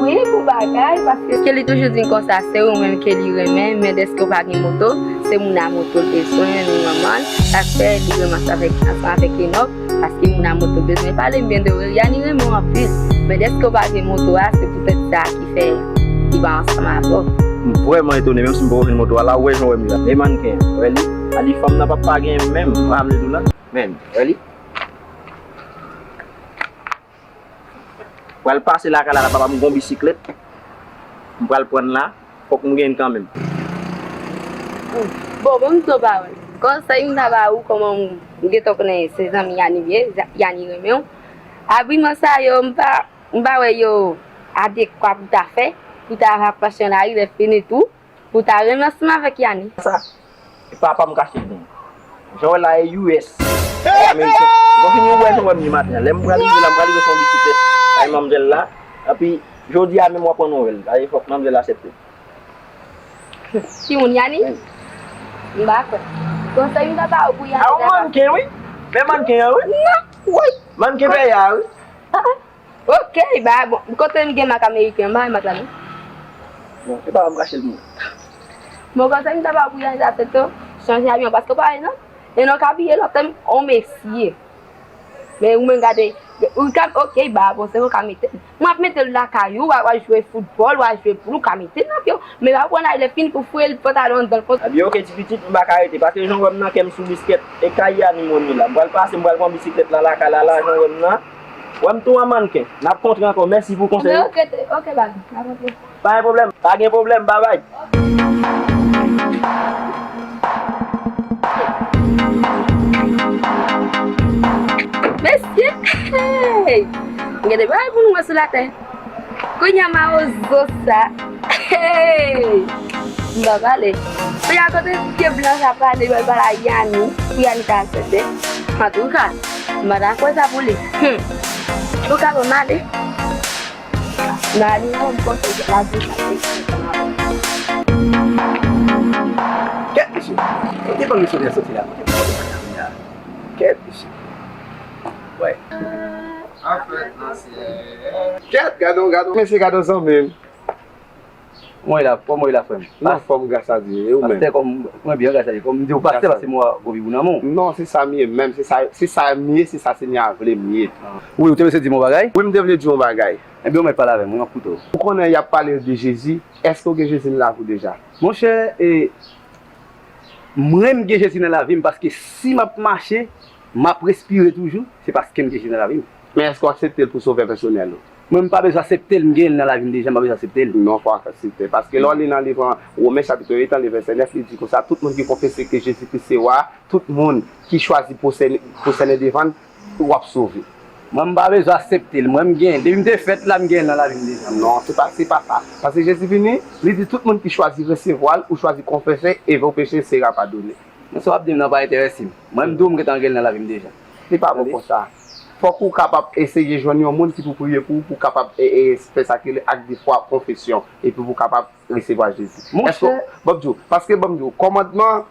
Wi, pou bagay, paske. Ke li toujou di m konsa, se ou menm ke li renmen, men dèske w pa gen moto, se moun a moto l bezwen, li manman l, sa k fè li renmen ansanm avèk, ansanm avèk Enòk, paske moun a moto l bezwen. Pale m byen de ou, Yani renmen w anpil, men dèske w pa gen moto a, se poutèt sa ki fè li pa ansanm avè w. M vrèman etone, menm si m poko jwenn moto a la, ou wè jan w wè m ye la. E mannken an, wè li? A di fanm nan p ap pa genyen menm, pa m di w la. Men, wè li? Pral pase lakay la, la papa m gon bisiklèt. M pral pran l la. Fòk m gen l kanmenm. Bon, ban m di w pawòl. Konsèy m ta ba ou, kòman m gentan konnen se zanmi Yani m ye, Yani renmen w. Abiman sa yo, m pa, m pa wè yo adekwa pou ta fè, pou ta va mache nan lari, lè fini tou, pou ta renmen ansanm avèk Yani. Sa, e papa m k achte l pou mwen. Jan w wè la, e U S. Ameriken. Mwen fini wè jan w wè m ye maten an. Lè m pral rive la, m pral rive sou yon bisiklèt. Ay manmzèl la. Epi, jodi a menm w ap pran nouvèl. Ay fòk manmzèl la aksepte. Timoun Yani? M pa kwè. Konsèy m ta ba ou pou Yani. A, yon mannken, wi. Men mannken an, wi. Non. Wi. Mannken pèya, wi. Ah, ah. Ok, ba, bon. Kote m gen mak ameriken an, ba mak la, non? Bon, e pa m kache l pou mwen. Bon, konsèy m ta ba ou pou Yani, sa se tou, chanje abiman, paske pa egzanp, e non ka biye lòt tèm, on mesye. Men ou menm gade, ou ka, ok, ba, bon, se ou ka mete l. Mwen ap mete l lakay ou, w a, w a jwe foutbòl, w a jwe poul, ou ka mete l nan pye w. Men pa pran l lè fini pou foure l pantalon anndan l konsa. Ebyen, ok, ti pitit, m pa ka rete, paske jan w wè m nan kè m sou biskèt, e kay Yani m renmen la. M pral pase, m pral pran bisiklèt la lakay la, la, jan w wè m nan. Wè m tou an mannken. N ap kontre ankò. Mèsi pou konsèy ou. Ok, ok, ba, n ap kontre. Pa gen pwoblèm, pa gen pwoblèm, babay. Mesye, hey! Gen de bagay pou nou wè sou latè. Kounye a mawozo sa, hey! M pa pale. Kounye a kote vye blan sa prale, pral pale a Yani, pou Yani ta aksepte. Antouka, m pa ta kwè sa pou li. Hmm. Antouka, bon, m ale. Nan animal, m panse ke lavi sa se. Kèt, mesye. Kote ban misye te soti la, kote ban misye te soti la? Kèt, mesye. Wè. Kèt, gadon, gadon. Mesye, gadon zanmi m. Mwen la, kòman w ye la, frè m? Nan fòm, gras a Dye. E ou menm? Pastè, kòm, mwen byen, gras a Dye. Kòm m di w pastè, paske m wè gwo pibou nan men w. Non, se sa m ye menm. Se sa, se sa m ye, se sa Senyè a vle m ye. Ah. Wi, ou te vle di m yon bagay? Wi, m te vle di yon bagay. Ebyen, ou mèt pale avè m, wi, m ap koute w. Ou konnen y ap pale de Jezi, èske w gen Jezi nan lavi w deja? Monchè, e, mwen, m gen Jezi nan lavi m, paske si m ap mache, m ap respire toujou, se paske m gen Jezi nan lavi m. Men èske w aksepte l pou sovè pèsonèl ou? Mwen, m pa bezwen aksepte l, m gen l nan lavi m deja, m pa bezwen aksepte l. Non, fò w aksepte l. Paske lè w li nan liv an, Women chapit uit an, li vèsè nèf, li di konsa, tout moun ki konfese ke Jezi Kris se wa, tout moun ki chwazi pwostène, pwostène devan l, w ap sove. Mwen, m pa bezwen aksepte l. Mwen, m gen, depi m te fèt la, m gen l nan lavi m deja. Non, se pa, se pa sa. Paske Jezi vini, li di tout moun ki chwazi resevwa l ou chwazi konfese e vos péchés sera pardonné. Men sa w ap di m nan pa enterese m. Mwen, m di w m gentan gen l nan lavi m deja. Li pa bon konsa. Fòk ou kapab eseye jwenn yon moun ki pou priye pou ou, pou w kapab, e, e, fè sa ki rele ak de fwa, konfesyon, epi pou w kapab resevwa Jezi. Monchè. Èske, ban m di w, paske ban m di w, kòmandman,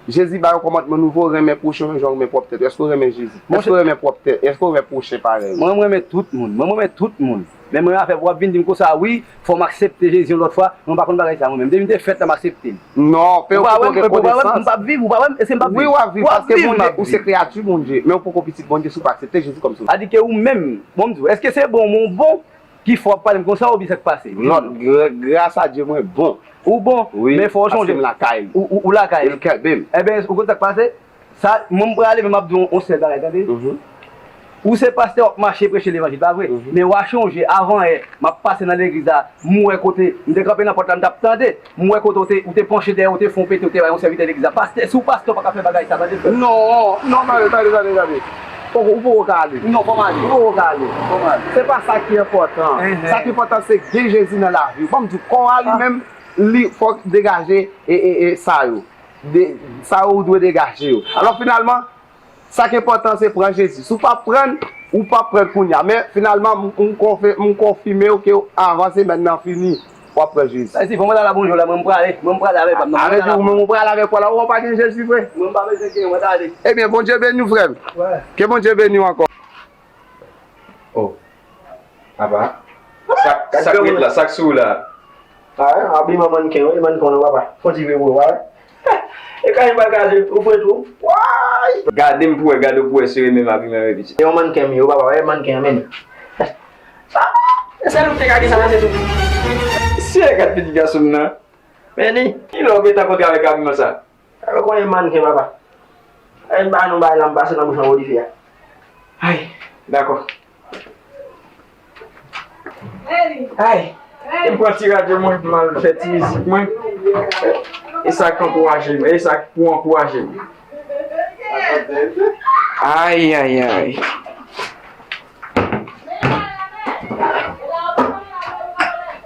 Jezi ba yon kòmandman nouvo, renmen pwochen w jan w renmen pwòp tèt ou. Èske w renmen Jezi? Èske w renmen pwòp tèt? Èske w renmen pwochen parèy ou? Mwen, mwen renmen tout moun. Mwen, mwen renmen tout moun. Men mwen afè pou w ap vin di m konsa, wi, fò m aksepte Jezi yon lòt fwa. Mwen pa konn bagay sa mwen menm. Depi m te fèt la, m aksepte l. Non, fè ou poko gen konesans. Ou pa wè m, m p ap viv, ou pa wè m, èske m p ap viv? W ap viv, paske Bondye, ou se kreyati Bondye, men ou poko pitit Bondye si w pa aksepte Jezi kòm sovè. Sa di ke ou menm, bon, m di w, èske se bon, mwen bon, ki fè w ap pale m konsa oubyen sa k pase? Non, gra-, gras a Dye mwen bon. Ou bon, men fò w chonje. Paske m lakay li. Ou, ou, ou lakay li. E l kenbe m. Ebyen, ou konn sa k pase? Sa, mwen m prale, men m ap di w yon sèl bagay, tande. Ou se pastè, w ap mache preche levanjil, pa vre? Men w a chonje, avan yè, m ap pase nan legliz la, m wè kote, m te kanpe nan pòt la, m t ap tande, m wè kote w te, ou te panche dèyè, ou te fè yon pete, ou te bay yon sèvitè legliz la. Pastè, si w pastè, w pa ka fè bagay sa, tande, frè m. Non, non, non, tande, tande, tande. Ou, ou poko ka ale. Non, fò m ale. Ou poko ka ale. Fò m ale. Se pa sa ki enpòtan. Sa ki enpòtan, se gen Jezi nan lavi w. Ban m di w, kò a li menm, li fòk degaje e, e, e, sa yo. De, sa yo ou dwe degaje yo. Alò, finalman, sa k enpòtan, se pran Jezi. Si w pa pran l, ou p ap pran l kounye a. Men, finalman, m, m konfe-, m konfime w ke avan semèn nan fini, w ap pran Jezi. Sa vle di, fò mwen t al la bonjou la, mwen m prale, mwen m prale avèk papa m. Sa vle di, ou menm ou prale avèk papa w la, ou pa gen Jezi vre? Mwen m pa bezwen gen, mwen t ale. Ebyen, Bondye beni w, frè m. Ke Bondye beni w ankò. Oh. Papa. Sa, sa k ret la, sa k sou ou la? A, abiman mannken, wi, mannken w nan, papa. Fon ti vre pou ou, pa wè? E kay m pa kaze, ou fre tou. Way! Gade m pou wè, gade w pou wè, sere menm abiman yo, pitit. E yon mannken m ye, papa, wè mannken an, men. Sa, e sèl ou ki te ka gen sa nan tèt ou. Mesye, gad pitit gason m nan. Men li, kilè w gentan kontre avèk abiman sa? Sa yo konnen mannken, papa. Ay, m pa nou bay la, m pase nan bouch an Olivier a. Ay, dakò. Ay, e m pran ti radyo mwen, m al fè ti mizik mwen. E sa k ankouraje m, e sa k pou ankouraje m. Ay, ay, ay.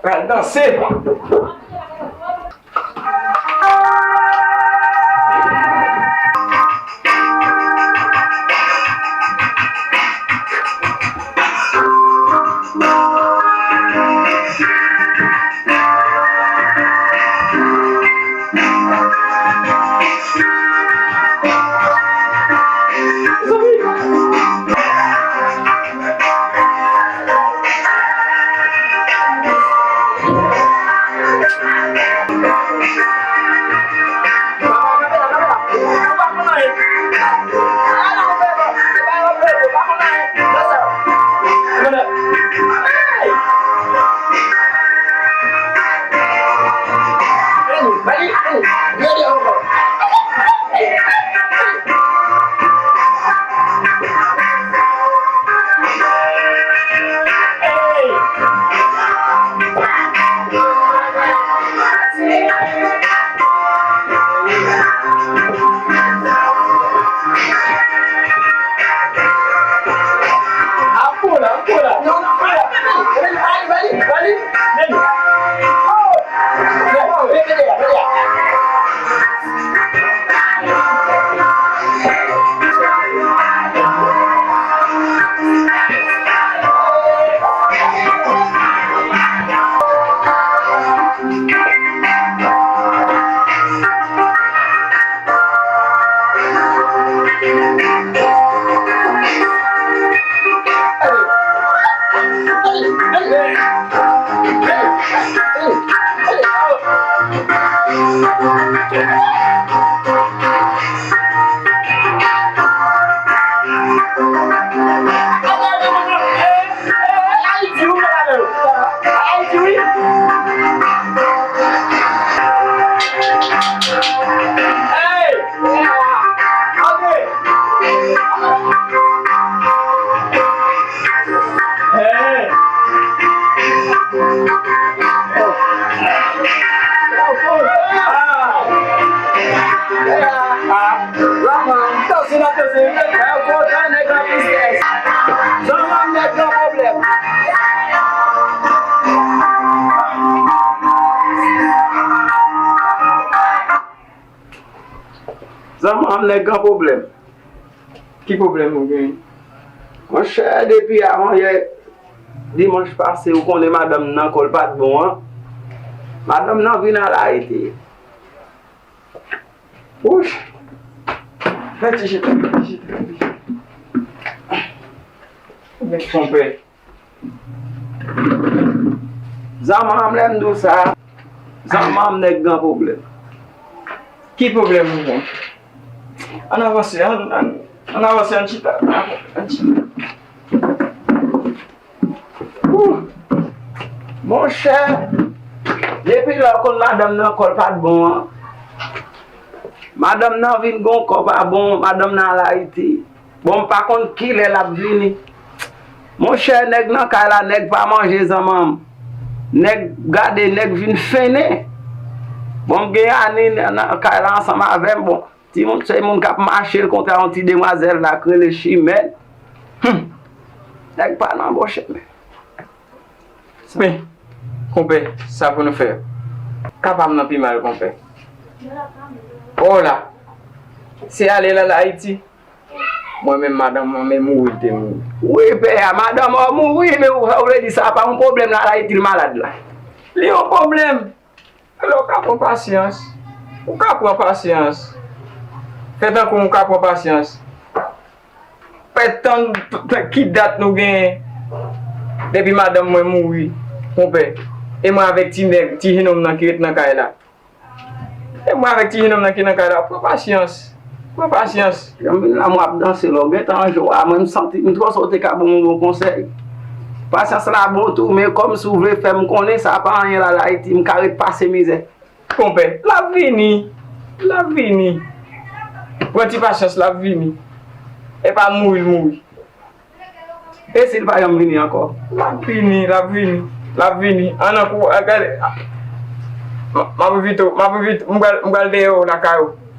Pral danse. Zanmanm nèg gran pwoblèm. Ki pwoblèm ou genyen? Monchè, depi avanyè dimanch pase, ou konnen madanm nan kò l pa t bon an. Madanm nan vin al Ayiti. Wouch! Fè ti chita, fè ti chita, fè ti chita. Konpè. Zanmanm, lè m di w sa, zanmanm nèg gran pwoblèm. Ki pwoblèm ou gen? Ann avanse, ann, ann, ann avanse, ann chita, ann chita. Ouh! Monchè, depi lè w konn madanm nan kò l pa t bon an, madanm nan vin gon kò pa bon, madanm nan al Ayiti. Bon, m pa konn kilè l ap vini. Monchè, nèg nan kay la, nèg pa manje zanmanm. Nèg gade, nèg vin fennen. Bon, m gen Ani nan, nan kay la ansanm avè m. Bon, timoun, se moun k ap mache, l kontre yon ti demwazèl la k rele Chimèn. Hum! Nèg pa nan bon chemen. Men, konpè, sa pou nou fè? Ka pa m nan pi mal, konpè. O la! Se ale l al Ayiti. Mwen menm, madanm mwen, men mouri l te mouri. Wi, pè a, madanm ou mouri, men ou, ou vle di sa pa yon pwoblèm la, al Ayiti l malad la? Li yon pwoblèm. Alò, ou ka pran pasyans. Ou ka pran pasyans. Fè tankou w ka pran pasyans. Pè, tann, tann ki dat nou genyen depi madanm mwen mouri, konpè. E mwen avèk ti nèg, ti jenòm nan ki ret nan kay la. E mwen avèk ti jenòm nan ki nan kay la, pran pasyans. Pran pasyans. Jan m vin la, mwen ap danse la, w gentan an jwa, mwen m santi m twò sa w te ka ban m yon bon konsèy. Pasyans la bon tou, men kòm si w vle fè m konnen sa pa anyen la, al Ayiti, m ka ret pase mizè. Konpè, l ap vini. L ap vini. Pran ti pasyans, l ap vini. E pa mouri l mouri. E si l pa janm vini ankò? L ap vini, l ap vini, l ap vini. An nan kou, a, gade. M, m ap envite w, m ap envite, m pral, m pral dèyè w lakay ou.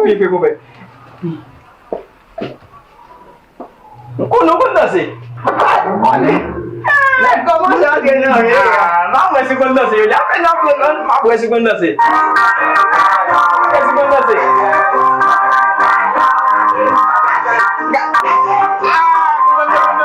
Ou byen fè, konpè. M konnen w konn danse. Nèg kòmanse antre nan ri a. Ah, m ap wè si w konn danse jodi a. Apèn n ap pran, m ap wè si w konn danse. M ap wè si w konn danse. Ah, ou konn danse.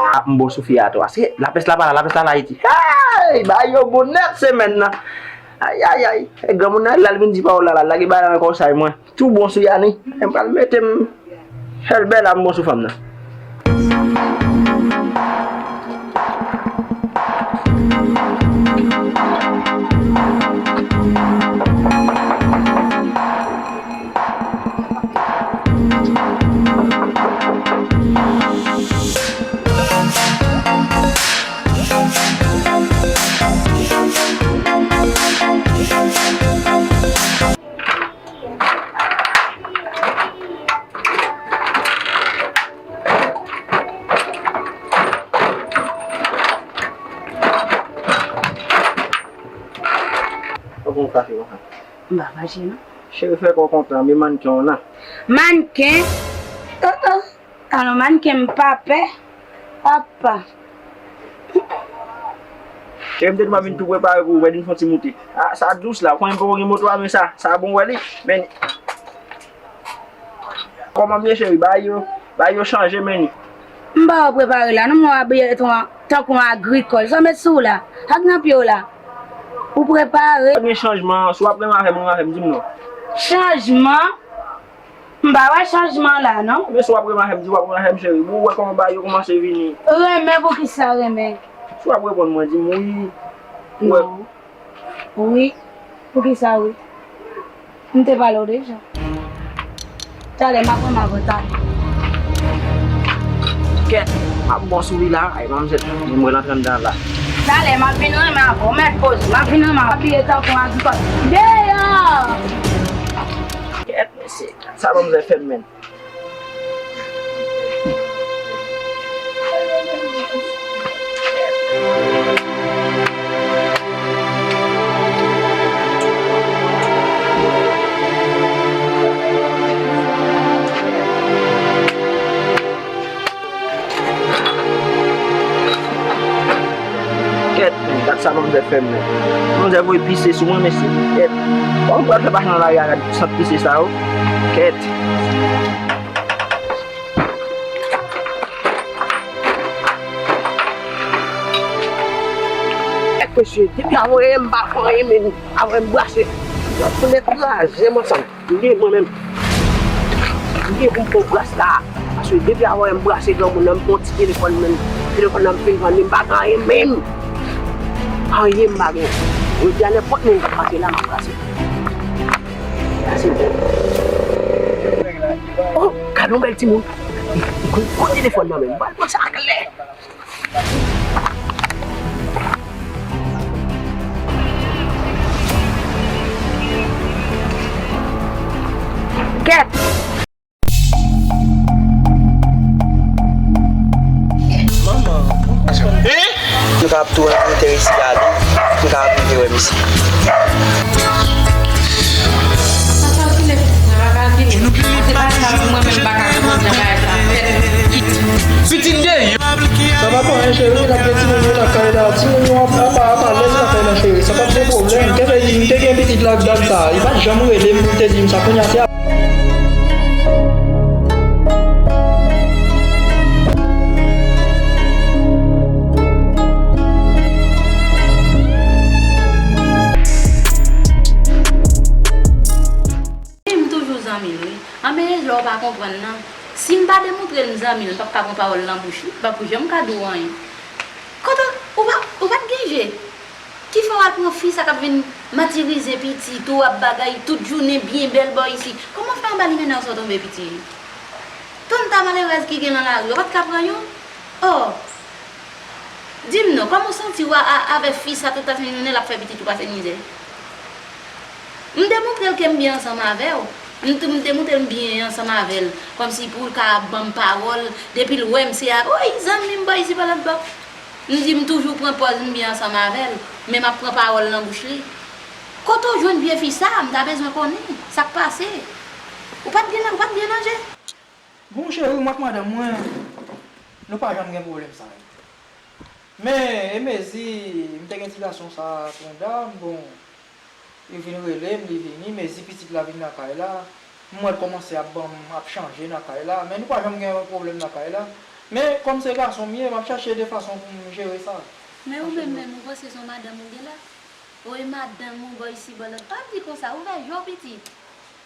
Ap m bon sou fi a tou. Se lapès la pa la, lapès la la iti. Hey! Bagay yo bon nèt semèn nan. Ayayay. E granmoun nan la, l vin di pawòl la, la lage bagay la nan konsèy mwen. Tou bon sou Yani. M pral mete m fè l bèl a m bon sou fanm nan. Ou bon kafe konsa? M pa fache non. Cheri, fè kò w kontan, men mannken w nan. Mannken? Oh, oh. Alò, mannken m pa pè. Apa. Cheri, m te di m ap vin tou prepare pou ou, mwen vin fè yon ti moute. Ah, sa dous la, ou konnen m poko gen moto a, men sa, sa bon wè li. Men, kòman m ye, cheri? Bagay yo, bagay yo chanje, men. M pa wè w prepare la, non, mwen w abiye tankou yon agrikòl. Sa w met sou w la? Ak nan pye w la? Ou prepare? Pa gen chanjman, si w ap renmen avè m, renmen avè m, di m non. Chanjman? M pa wè chanjman la, non. Men si w ap renmen avè m, di w ap renmen avè m, cheri. Bon, ou wè kòman bagay yo kòmanse vini. Renmen, poukisa renmen? Si w ap reponn mwen, di m wi. Ou wè. Non. Wi. Poukisa wi? M te pale w deja. Talè, m ap renmen avè w, talè. Kèt, m ap bon sou li la. Ay, manmzèl, men mwen rantre anndan la. Talè, m ap vin renmen avè w. Mèt poze, m ap vin renmen avè w. Abiye tankou yon agrikòl. Deyò! Kèt, mesye, sa manmzèl fè m menm. Kèt, men, gad sa manmzèl fè m, men. Manmzèl voye pise sou mwen, mesye. Kèt. Kòman m pral fè pase nan lari a, gad sant pise sa yo? Kèt. Kèt, mesye, depi a voye m pa fè anyen, men a voye m brase. Yo ap tounen kraze m ansanm. Li mwen menm. Li pou m fè w bras la. Paske depi avan m brase granmoun nan, m pran ti telefòn menm. Telefòn nan m fin vann li, m pa gen anyen menm. Anyen m pa gen. Jodi a nenpòt moun ka pase la, m ap brase. Brase. Oh, gade yon bèl timoun. Li, li konn pran telefòn nan menm. M pral pran sa klè. Kèt! Manman, ou konprann? Nou ka ap tou antre tè isi a tou. M ka rive wè misye. Pa kalkile, pa kalkile. Se pa sa pou mwen menm, m pa ka konprann jan bagay sa fèt. Pitit de yo. Sa pa pou anyen, cheri, n ap gen timoun yo nan kay la. Timoun yo ap, ap, ap alèz nan kay la, cheri. Sa p ap gen pwoblèm. Kè fè di, m te gen pitit la ak dam sa. Li pa t janm rele m pou l te di m sa. Kounye a, se M toujou zanmi l, wi. Anben, e lè w pa konprann nan. Si m pa demontre l m zanmi l, m p ap ka pran pawòl nan bouch li, m p ap janm ka di w anyen. Kote, ou pa, ou pa t gen je? Ki fè w al pran fi sa k ap vin matirize pitit ou, ap bagay tout jounen byen bèl bò isi? Kòman w fè anba limena w sa w tonbe piti? Tann ta malerèz ki gen nan lari, w pa t ka pran youn? Oh! Di m non, kòman w santi w a, a, avè fi sa tout latjounen l ap fè pitit ou pase mizè? M te montre l ke m byen ansanm avè w. M te, m te montre l m byen ansanm avè l. Kòmsi pou l ka ban m pawòl, depi l wè m se a, wi, zanmi m bò isi pa lòt bò. M di m toujou pran pòz m byen ansanm avè l, men m ap pran pawòl nan bouch li. Kote w jwenn vye fi sa? M ta bezwen konnen sa k pase. Ou pa t byen, ou pa t byen nan je? Bon, cheri, mwen ak madanm mwen, nou pa janm gen pwoblèm sa yo. Men, e mezi m te gen ti gason sa a, Trenda, bon, li vin rele m, li vini, mezi pitit la vin nan kay la, m wè l kòmanse ap ban m, ap chanje nan kay la, men nou pa janm gen pwoblèm nan kay la. Men, kòm se gason m ye, m ap chache de fason pou m jere sa. Men ou menm menm, ou panse se yon madanm ou gen la? Ou e madanm ou bò isi, bò lòt. Pa di konsa, ouvè je w, pitit.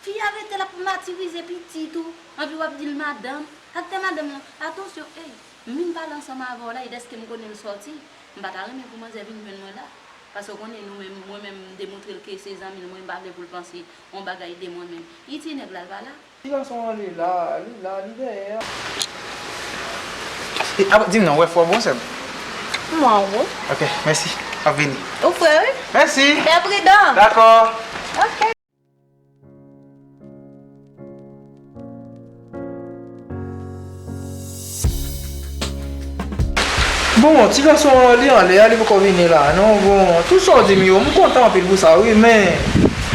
Fi a rete l ap matirize pitit ou, anpi w ap di l madanm. Ak tè madanm lan, atansyon, ey, m vin pale ansanm avè w la, e dèske m konnen l sòti. M pa ta renmen pou manzè vin jwenn mwen la. Paske w konnen nou menm, mwen menm, m demontre l ke se zanmi l mwen, m pa vle pou l panse yon bagay de mwen menm. Iti nèg la, l pa la? Ti gason an, li la, li la, li dèyè a. E, ap, di m non, w wè fò bon, sè m? M wè w bon. Ok, mèsi. M ap vini. Ou frè, wi. Mèsi. Fè pridan. Dakò. Ok. Bon, ti gason an, li anlè a, li poko vini la non. Bon, tout sa w di m yo, m kontan anpil pou sa, wi, men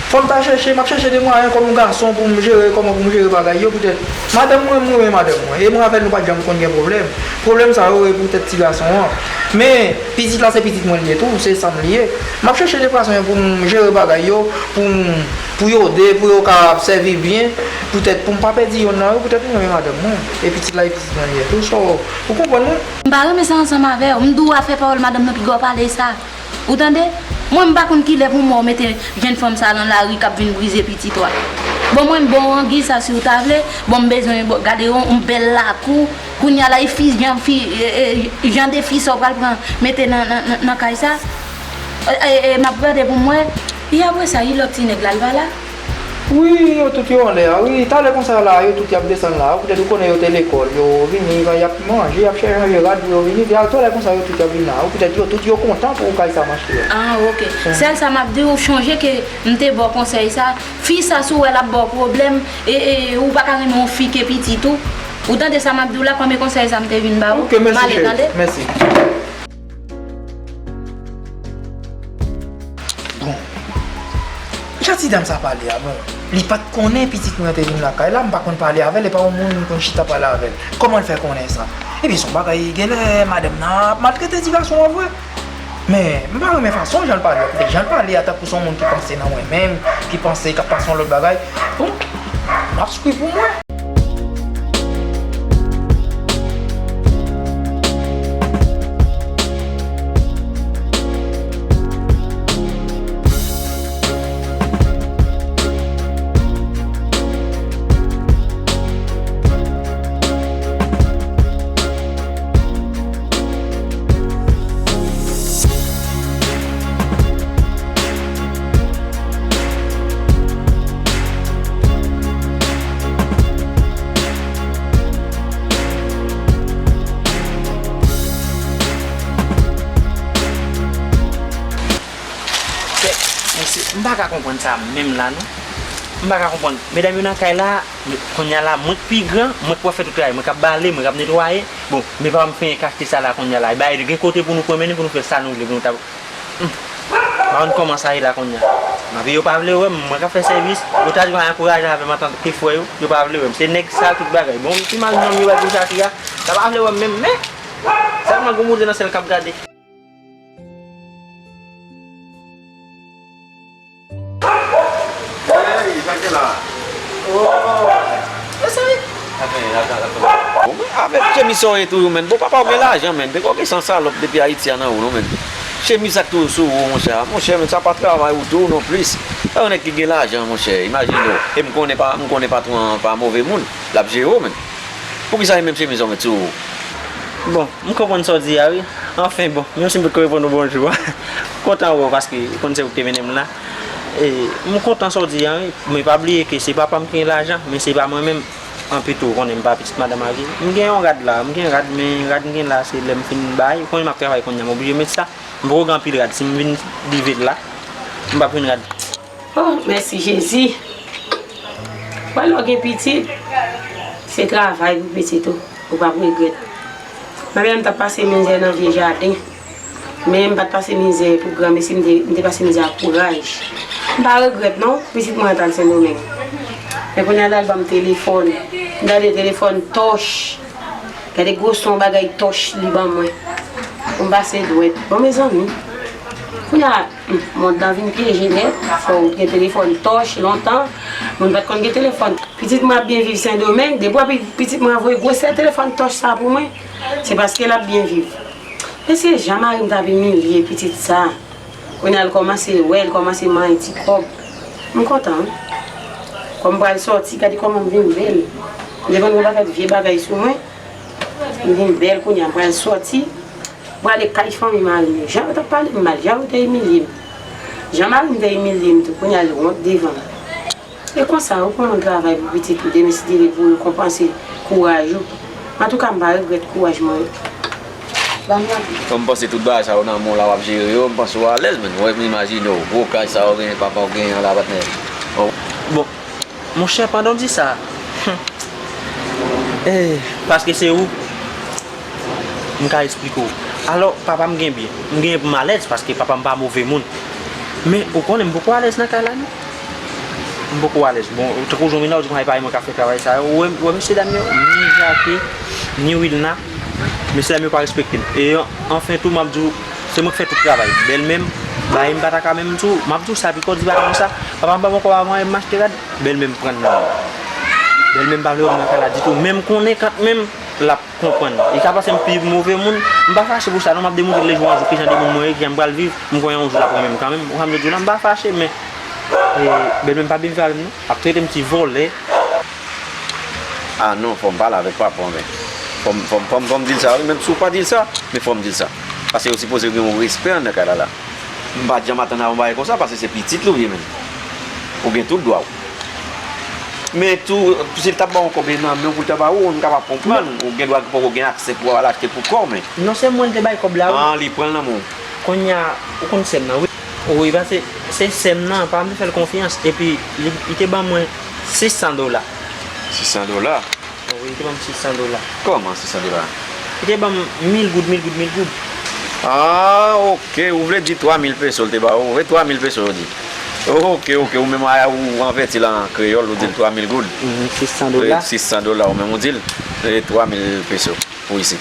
fò m ta chèche, m ap chèche de mwayen kòm yon gason pou m jere, kòman pou m jere bagay yo, poutèt madanm mwen, m renmen madanm mwen, e mwen avè l, nou pa t janm konn gen pwoblèm. Pwoblèm sa yo, e poutèt ti gason an. Men, pitit la, se pitit mwen li ye tou, se sa m li ye. M ap chèche de fason pou m jere bagay yo, pou m, pou yo de, pou yo ka sèvi byen, poutèt pou m pa pèdi yonn nan yo, poutèt m renmen madanm mwen. E pitit la, e pitit mwen li ye tou, so, ou konprann mwen? M pa renmen sa ansanm avè w. M di w afè pawòl madanm nan piga w pale sa. Ou tande? Mwen, m pa konn kilè pou m wè w mete jenn fanm sa nan lari k ap vin brize pitit ou a. Bon, mwen, m ba w angi sa si w ta vle. Bon, m bezwen, bon, gade yon, yon bèl lakou. Kounye a la, e fi, jan fi, e, e, jan de fi sa w pral pran mete nan, nan, nan, nan kay sa. E, e, e, m ap gade pou m wè. E apre sa, e lòt ti nèg la, l pa la? Wi, yo tout yo anlè a, wi. Talè konsa la, yo tout y ap desann la. Poutèt ou konnen yo te lekòl, yo vini, y ap manje, y ap chèche ranje rad pou yo vini. Talè konsa, yo tout y ap vin la. Poutèt yo tout yo kontan pou kay sa mache a. Ah, ok. Sèl sa m ap di w, chonje ke m te ba w konsèy sa. Fi sa, si w wè l ap ba w pwoblèm, e, e, ou pa ka renmen yon fi ke pitit ou. Ou tande sa m ap di w la, kòm e konsèy sa m te vin ba ou. Ok, mèsi, cheri. M ale, tande? Mèsi. Bon. Jan ti dam sa pale a, bon, li pa t konnen pitit mwen te vin lakay la, m pa konn pale avè l, e pa yon moun m konn chita pale avè l. Kòman l fè konnen sa? Ebyen, se yon bagay, genlè madanm nan ap maltrete ti gason an vre. Men, m pa renmen fason jan l pale a, poutèt jan l pale a, tankou se yon moun ki panse nan mwen menm, ki panse k ap pase yon lòt bagay. Bon, m ap swiv pou mwen. Mesye, m pa ka konprann sa menm la, non. M pa ka konprann. Medam yo nan kay la, kounye a la, mwen k pi gran, mwen k pral fè tout travay, mwen k ap bale, mwen k ap netwaye. Bon, men papa m fenyen k achte sa la kounye a la. E bagay gen kote pou nou pran mennen, pou nou fè sa nou vle, pou nou ta, hmm. M pa konn kòman sa ye la kounye a. Epi yo pa vle wè m, mwen k ap fè sèvis, yo ta dwe ankouraje avè m antanke frè yo, yo pa vle wè m. Se nèg sal tout bagay. Bon, pi mal nonm yo bay pou Shakira, sa pa vle wè m menm, men sèlman gon moun nan sèl k ap gade. Hey, sa k gen la? Oh, mesye. Bon, men avèk chemiz sa w ye toujou, menn. Bon, papa w gen lajan, menn. Peko gen san salòp depi Ayiti a nan ou, non, menn. Chemiz sa k toujou sou ou, monchè. Monchè, menn, sa pa travay ou tou, non plis. Sa yon nèg ki gen lajan, monchè. Imajine w. E m konnen pa, m konnen patwon an pa move moun. L ap jere w, menn. Poukisa e menm chemiz sa w met sou ou? Bon, m konprann sa w di a, wi. Anfen, bon, menm si m potko reponn ou bonjou a. M kontan wè w paske ou konn se ou ki te mennen m la. E, m kontan sa w di a, wi. Men pa bliye ke se papa m ki gen lajan, men se pa mwen menm. Anpi tou, ou konnen m pa pitit madan marye. M gen yon rad la, m gen rad, men rad m gen la, se lè m fin bay. Ou konnen m ap travay kounye a, m oblije met sa. M poko gen anpil rad. Si m vin rive la, m p ap jwenn rad. Oh, mèsi Jezi. Wè, lè w gen pitit, se travay pou pitit ou. Ou p ap regrèt. Mwen menm, m t ap pase mizè nan vye jaden. Men m pa t pase mizè pou granmesi, m te, m te pase mizè ak kouraj. M pa regrèt non, pitit mwen an t al Sendomeng. Men kounye a la, l ban m telefòn. M gade telefòn tòch. Gade gwo son bagay tòch li ban mwen. Pou m pase dwèt. Bon, mezanmi. Kounye a, hmm, mond lan vin pyeje nèt. Fò w gen telefòn tòch lontan. Moun pa t konn gen telefòn. Pitit mwen ap byen viv Sendomeng. Depi w ap pitit mwen voye gwosè telefòn tòch sa pou mwen, se paske l ap byen viv. Men se jan mari m t ap imilye pitit sa. Kounye a l kòmanse wè, l kòmanse manyen ti kòb. M kontan, wi. Kòm m pral sòti, gade kòman m vin bèl. M te konn gen yon pakèt vye bagay sou mwen. M vin bèl kounye a, m pral sòti. M prale kay fanmi mari m yo. Jan yo t ap pale m mal, jan yo te imilye m. Jan mari m te imilye m tou, kounye a l wont devan m. E konsa, ou konn travay pou pitit ou, demen si Dye vle pou rekonpanse kouraj ou. Antouka, m pa regrèt kouraj mwen. Ban m yon. Bon, m panse tout bagay sa yo nan men w la, w ap jere yo, m panse w alèz, men. Mwen, m imajine w, gwo kay sa yo genyen, papa w genyen an la, patnè. Bon. Bon, monchè, pandan w di sa, eh, paske se ou, m ka esplike w. Alò, papa m gen byen. M genyen pou m alèz, paske papa m pa move moun. Men, ou konnen, m poko alèz nan kay la, non. M poko alèz. Bon, tankou Joumina, ou di konsa, e pa mwen k ap fè travay sa yo. Ou wè, ou wè mesye dam yo, ni Jacques, ni Wilna, mesye dam yo pa respekte m. E an, anfen tou, m ap di w, se mwen k fè tout travay. Bèlmè m, bay m pa ta ka menm tou, m ap di w sa, piko di pa konsa, papa m ban m ankò avan, e m achte rad, bèlmè m pran nan men m. Bèlmè m pa vle wè m nan kay la ditou, men m konnen kanmenm, l ap konprann. Li ka panse m pi move moun. M pa fache pou sa non, m ap demontre l de jou an jou kijan de moun mwen ye, kijan m pral viv. M konnen yon jou l ap renmen m kanmenm. Ou konprann sa m di w la, m pa fache, men, eh, bèlmè m pa byen viv avè m non. Ap trete m ti vòlè. Ah non, fò m pale avèk papa w, men. Fò m, fò m, fò m, fò m di l sa, wi, menm si w pa di l sa, men fò m di l sa. Paske yo sipoze gen yon respè anndan kay la la. M pa t janm atann a yon bagay konsa, paske se pitit li w ye, menm. Ou gen tout dwa w. Men tou, si l t ap ba w yon kòb nan men w pou l ta ba ou, m kapab konprann. Ou gen dwa poko gen aksè pou w al achte pou kò w, men. Non sèlman li te bay kòb la, wi. Ah, li pran l nan men w. Kounye a, ou konn sè m nan, wi. Wi, paske se sè m nan, pa m te fè l konfyans. Epi, li, li te ban mwen sis san dola. Sis san dola? Wi, li te ban m sis san dola. Kòman sis san dola? Li te ban m mil goud, mil goud, mil goud. Ah, ok. Ou vle di twa mil peso l te ba ou? Wi, twa mil peso yo di. Ok, ok. Ou menm a, ou anvèti l an kreyòl, ou di l twa mil goud. Mhm, sis san dola. E, sis san dola, ou menm ou di l. E twa mil peso pou isit.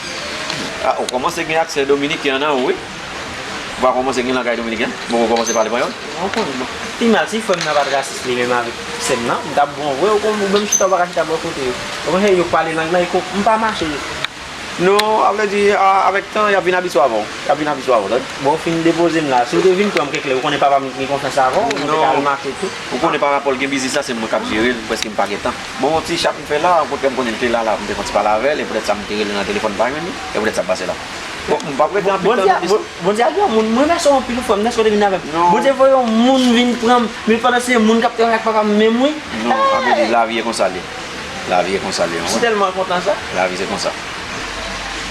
Ah, ou kòmanse gen aksè dominiken nan ou, wi. Ou pa kòmanse gen langaj dominiken? Bon, ou kòmanse pale panyòl? Mwen konn, bon. Pi mal, si frè m nan pa t rasis li menm avèk sè m nan, m t ap bon vre, ou konn, ou menm chita, ou pa ka chita bò kote yo. Ou konn, yo pale lang nan, e kon, m pa mache. Non, a vle di, a, avèk tan, y ap vin abitye avè w. Y ap vin abitye avè w, tande? Bon, ou fin depoze m la. Si w te vin pran m kèk lè, ou konnen papa m gen konfyans avè w, nou te ka al mache tou. Ou konnen pa rapò l gen biznis la, se mwen k ap jere l, prèske m pa gen tan. Bon, ti chat m fè la, kontrè m konnen l te la, la, m te fè yon ti pale avè l, e poutèt sa m te rele nan telefòn, m pa jwenn li, e poutèt sa m pase la. Bon, m p ap rete anpil tan non. Bondye a granmoun, mwen remèsye w anpil wi frè m, mèsi w te vin avè m. Non. Bondye voye yon moun vin pran m, men pandan se moun k ap travay ak papa m menm wi. Non, a vle di lavi e konsa l ye. Lavi e konsa l ye. Mwen tèlman kontan sa. Lavi se konsa.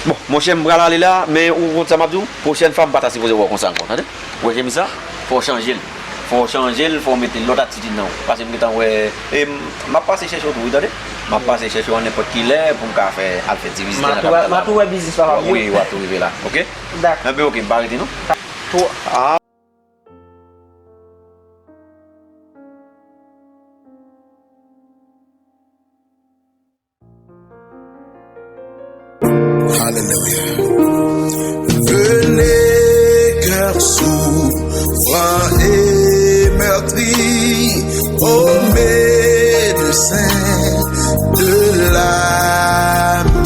Bon, monchè, m pral ale la, men ou konn sa m ap di w, pwochèn fwa m pa ta sipoze wè w konsa ankò, tande? Ou wè chemiz sa? Fò w chanje l. Fò w chanje l, fò w mete lòt atitid nan ou. Paske m gentan wè, e m, m ap pase chèche w tou, wi, tande? M ap pase chèche w an nenpòt ki lè pou m ka fè, al fè ti vizite nan kapital la. M a tou wè biznis papa m yo. Wi, w a tou rive la, ok? Dakò. Enben, ok, m pa rete non. Twa. Ah. Souffrant et meurtri au médecin de l'âme,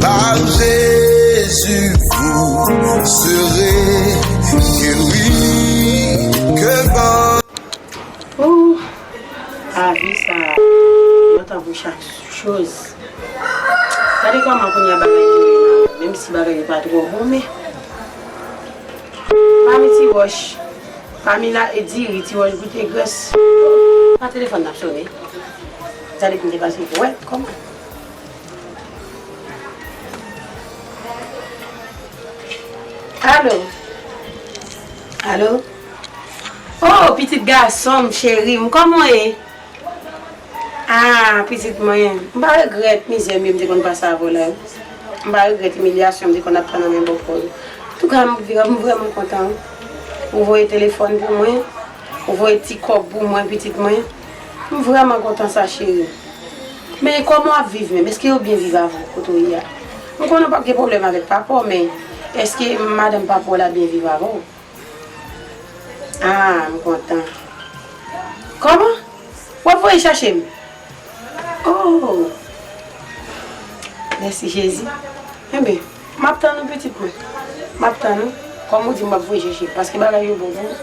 par Jésus vous serez guéri. Que bon. Ooh, lavi sa, yo tankou chak choz. Gade kòman kounye a bagay yo ye la, menm si bagay yo pa twò bon, men pa mi ti wòch, pa mi la, e diri, ti wòch goute grès. Pa telefòn n ap sone. Gade pou m te pase pou wè kòman. Alo? Alo? Oh, pitit gason m, cheri m, kòman w ye? Ah, pitit mwen, m pa regrèt mizè m yo m te konn pase avè w la, wi. M pa regrèt imilyasyon m te konn ap pran nan men bòkò yo. Antouka, m vre-, m vrèman kontan, wi. Ou voye telefòn pou mwen, ou voye ti kòb pou mwen, pitit mwen. M vrèman kontan sa, cheri. Men kòman w ap viv menm? Èske yo byen viv avè w kote w ye a? M konnen w p ap gen pwoblèm avèk papa w, men èske madanm papa w la byen viv avè w? Ah, m kontan. Kòman? W ap voye chache m? Oh! Mèsi, Jezi. Enben, m ap tann ou, pitit mwen. M ap tann ou. Kòm ou di, m ap voye chèche, paske bagay yo bon pou ou.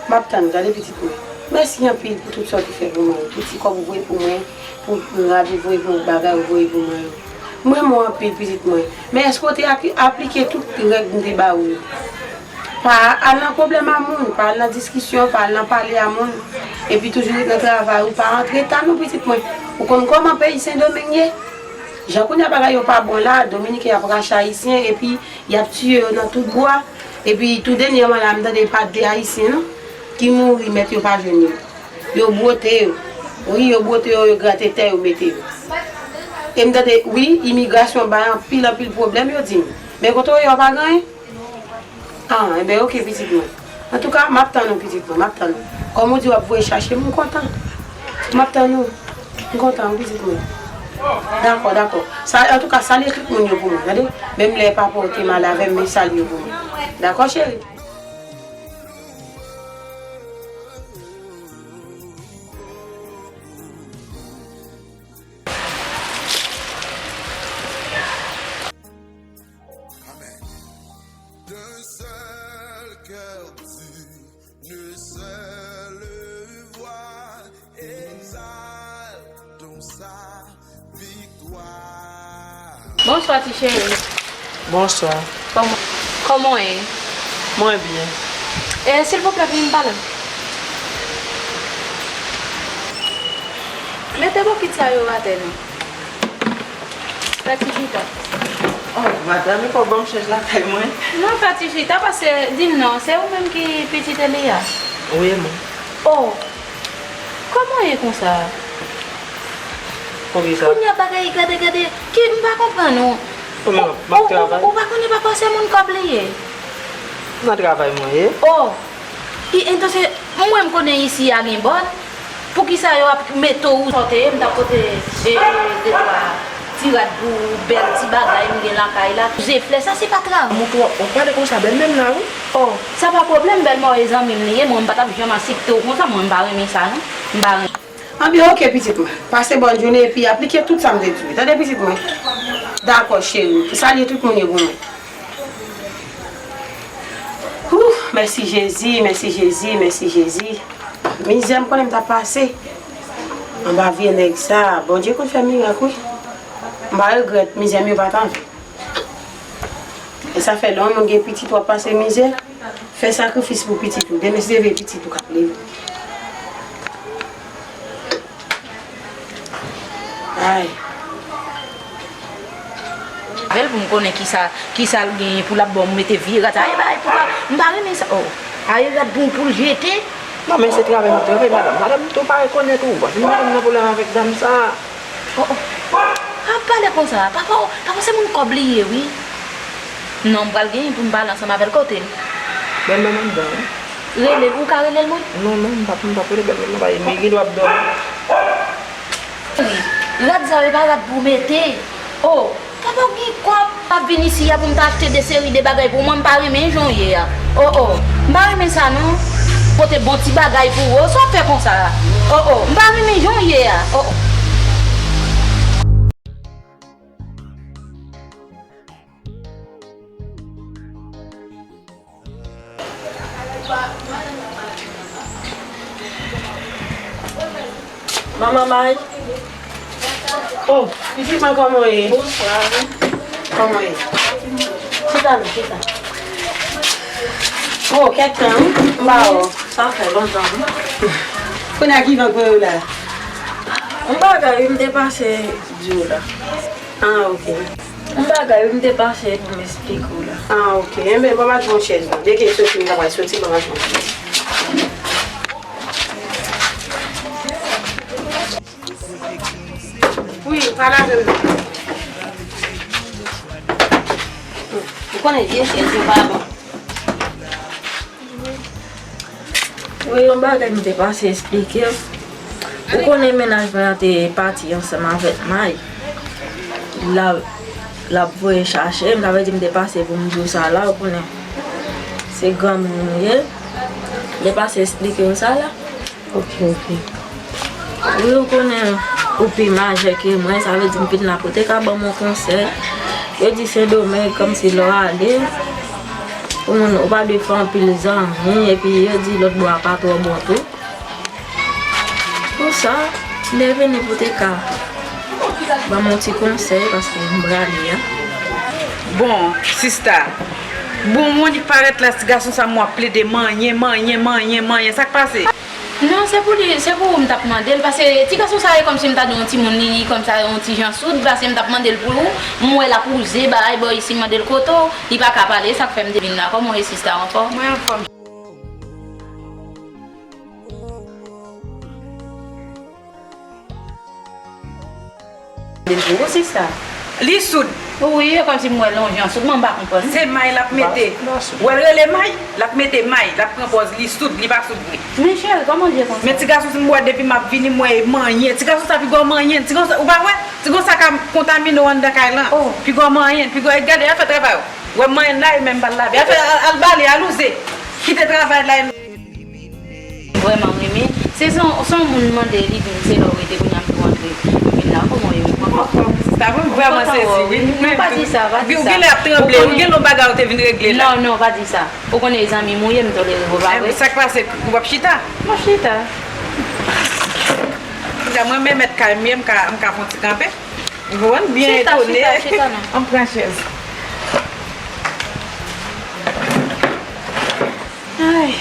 M ap tann ou, tande, pitit mwen. Mèsi anpil pou tout sa w te fè pou mwen yo. Tout ti kòb ou voye pou mwen, pou rad ou voye pou mwen, bagay ou voye pou mwen yo. M renmen w anpil, pitit mwen. Men èske w te ak-, aplike tout règ m te ba ou yo? Pa al nan pwoblèm a moun, pa al nan diskisyon, pa al nan pale a moun. Epi toujou ret nan travay ou, pa antre ta non, pitit mwen. Ou konn kòman peyi Sendomeng ye? Jan kounye a bagay yo pa bon la, Dominiken ap rache Ayisyen, epi y ap tiye yo nan tout bwa. Epi tou dènyèman la, m tande pa de Ayisyen non, ki mouri, mèt yo pa jwenn yo. Yo bwote yo. Wi, yo bwote yo, yo grate tè yo mete yo. E m tande, wi, imigrasyon bay anpil, anpil pwoblèm, yo di m. Men kote w ye a, w pa gen anyen? Ah, enben, oke, pitit mwen. Antouka, m ap tann ou, pitit mwen, m ap tann ou. Kòm ou di w ap voye chache m, m kontan. M ap tann ou. M kontan, wi, pitit mwen. Dakò, dakò. Sa, antouka, salye tout moun yo pou mwen, tande? Menm lè papa w te mal avè m, men salye yo pou mwen. Dakò, cheri? Amen. D'un seul cœur dit, une seule voix, exaltons sa victoire. Bonswa, ti cheri. Bonswa. Kòman, kòman w ye? Mwen byen. E, silvouplè, vin pale m. Mete bokit sa yo atè non. Fè ti chita. Oh, madanm, e pa w ban m chèz lakay mwen? Non, fè ti chita, paske, di m non, se ou menm ki pitit Eli a? Wi, e mwen. Oh, kòman w ye konsa? Poukisa? Kounye a bagay, gade, gade, ki, m pa konprann ou. Kòman, m ap travay. Ou, ou, ou pa konnen papa w se moun kòb li ye? Nan travay mwen ye. Oh, i, entonse, mwen m konnen isi a gen bòn. Poukisa yo ap mete w sòte, m t ap pote, e, e, de twa ti rad pou ou, bèl ti bagay m gen lakay la. Ze flè, sa se pa travay. Ou twò, ou pale konsa, bèlmè m la, wi. Oh, sa pa pwoblèm, bèlmè w e zanmi m li ye, mwen m pa t ap janm asepte w konsa, mwen m pa renmen sa, non. M pa renmen. Anben, oke, pitit mwen. Pase bòn jounen epi aplike tout sa m te di w. Tande, pitit mwen? Dakò, cheri. Salye tout moun yo pou mwen. Ooh, mèsi Jezi, mèsi Jezi, mèsi Jezi. Mizè m konnen m t ap pase anba vye nèg sa. Bondye konn fè mirak, wi. M pa regrèt mizè m yo pa t anven. E sa fè lè yon moun gen pitit, w ap pase mizè, fè sakrifis pou pitit ou. Demen se leve pitit ou k ap leve. Ay. Bèl pou m konnen kisa, kisa l genyen pou l ap ba w mete vye rad sa. Ay, bay, papa, m pa renmen sa. Oh, ay, rad pou, pou l jete. Non, men se travay m ap travay, madanm. Madanm tou pa rekonèt ou. Paske m pa konn nan pwoblèm avèk dam sa. Oh, oh. Pa pale konsa. Papa w, papa w se moun kòb li ye, wi. Non, m pral genyen pou m pale ansanm avè l. Kote l? Bèlmè m anndan, wi. Rele l, ou ka rele l, mwen? Non, non, m p ap, m p ap rele bèlmè m nan, paske li gen dwa ap dòmi. Rad sa yo, e pa rad pou mete. Oh, papa w gen kòb, m ap vin isi a pou m ta achte de seri de bagay pou mwen, m pa renmen jan w ye a. Oh, oh, m pa renmen sa non. Pote bon ti bagay pou ou, sa w ap fè konsa a? Oh, oh, m pa renmen jan w ye a. Oh, oh. Manman May. Oh, pitit mwen, kòman w ye? Bonswa. Kòman w ye? Chita non, chita. Oh, kèk tan, wi. M pa wè w. Sa fè lontan, wi. Kounye a ki van kwe w la? Yon bagay, wi, m te pase di w la. Ah, ok. Yon bagay, wi, m te pase pou m esplike w la. Ah, ok. Enben, ban m achte yon chèz la. Byen ke soti, m ta pral soti, ban m achte yon chèz. Wi, pale avè m. Ou konnen vye chèz yo pa bon. Wi, yon bagay m te pase esplike w. Ou konnen mennaj mwen an te pati ansanm avèk May. L ap, l ap voye chache m, sa vle di m te pase pou m di w sa la, ou konnen. Se granmoun ou ye. M te pase esplike w sa la. Ok, ok. Wi, ou konnen ou pi majè ke mwen, sa vle di m vin la pou te ka ban m yon konsèy. Yo di Sendomeng, kòmsi lè w ale, ou moun, ou pa dwe fè anpil zanmi, epi yo di lòt bò a pa twò bon tou. Pou sa, m te vini pou te ka ban m yon ti konsèy, paske m prale a. Bon, sista, bon, moun ki parèt la, ti gason sa m w ap plede manyen, manyen, manyen, manyen, sa k pase? Non, se pou li, se pou ou m t ap mande l, paske ti gason sa e kòmsi m ta di yon timoun, li, li kòmsa yon ti jan soud, paske m t ap mande l pou ou, m wè l ap wouze, bay bò isi, m mande l kote w, li pa ka pale, sa k fè m te vin la. Kòman w ye sista, w anfòm? Mwen anfòm. Li pou ou, sista. Li soud. Wi, e kòmsi m wè l yon jan soud, mwen m pa konprann. Se may l ap mete. Wè l rele may, l ap mete may, l ap pran pòz li soud, li pa soud vre. Men cheri, kòman l ye konsa? Men ti gason, si m wè depi m ap vini, m wè e manyen. Ti gason sa pi gwo manyen. Ti gason, ou pa wè? Ti gason sa ka kontamine w anndan kay lan. Oh. Pi gwo manyen, pi gwo, gade, al fè travay ou. Wè manyen la, e menm pa l lave. Al fè, al, al bale, al wouze. Kite travay la. Vrèman renmen. Se son, son moun mande li vin, se lè w rete, kounye a m tou antre. M vin la, kòman w ye, ou anfòm? Anfòm, sista, mwen vrèman sezi, wi. Non, pa di sa, pa di sa. Ou gen lè ap tranble, ou gen lè yon bagay ou te vin regle la. Non, non, pa di sa. Ou konnen e zanmi m ou ye, m tolere w, pa vre? Sa k pase, ou p ap chita? M ap chita. Chita, mwen menm mèt kay m ye, m ka, m ka fè yon ti kanpe. Ou konprann? Byen etone. Chita, chita, chita, non. Ann pran chèz. Ay,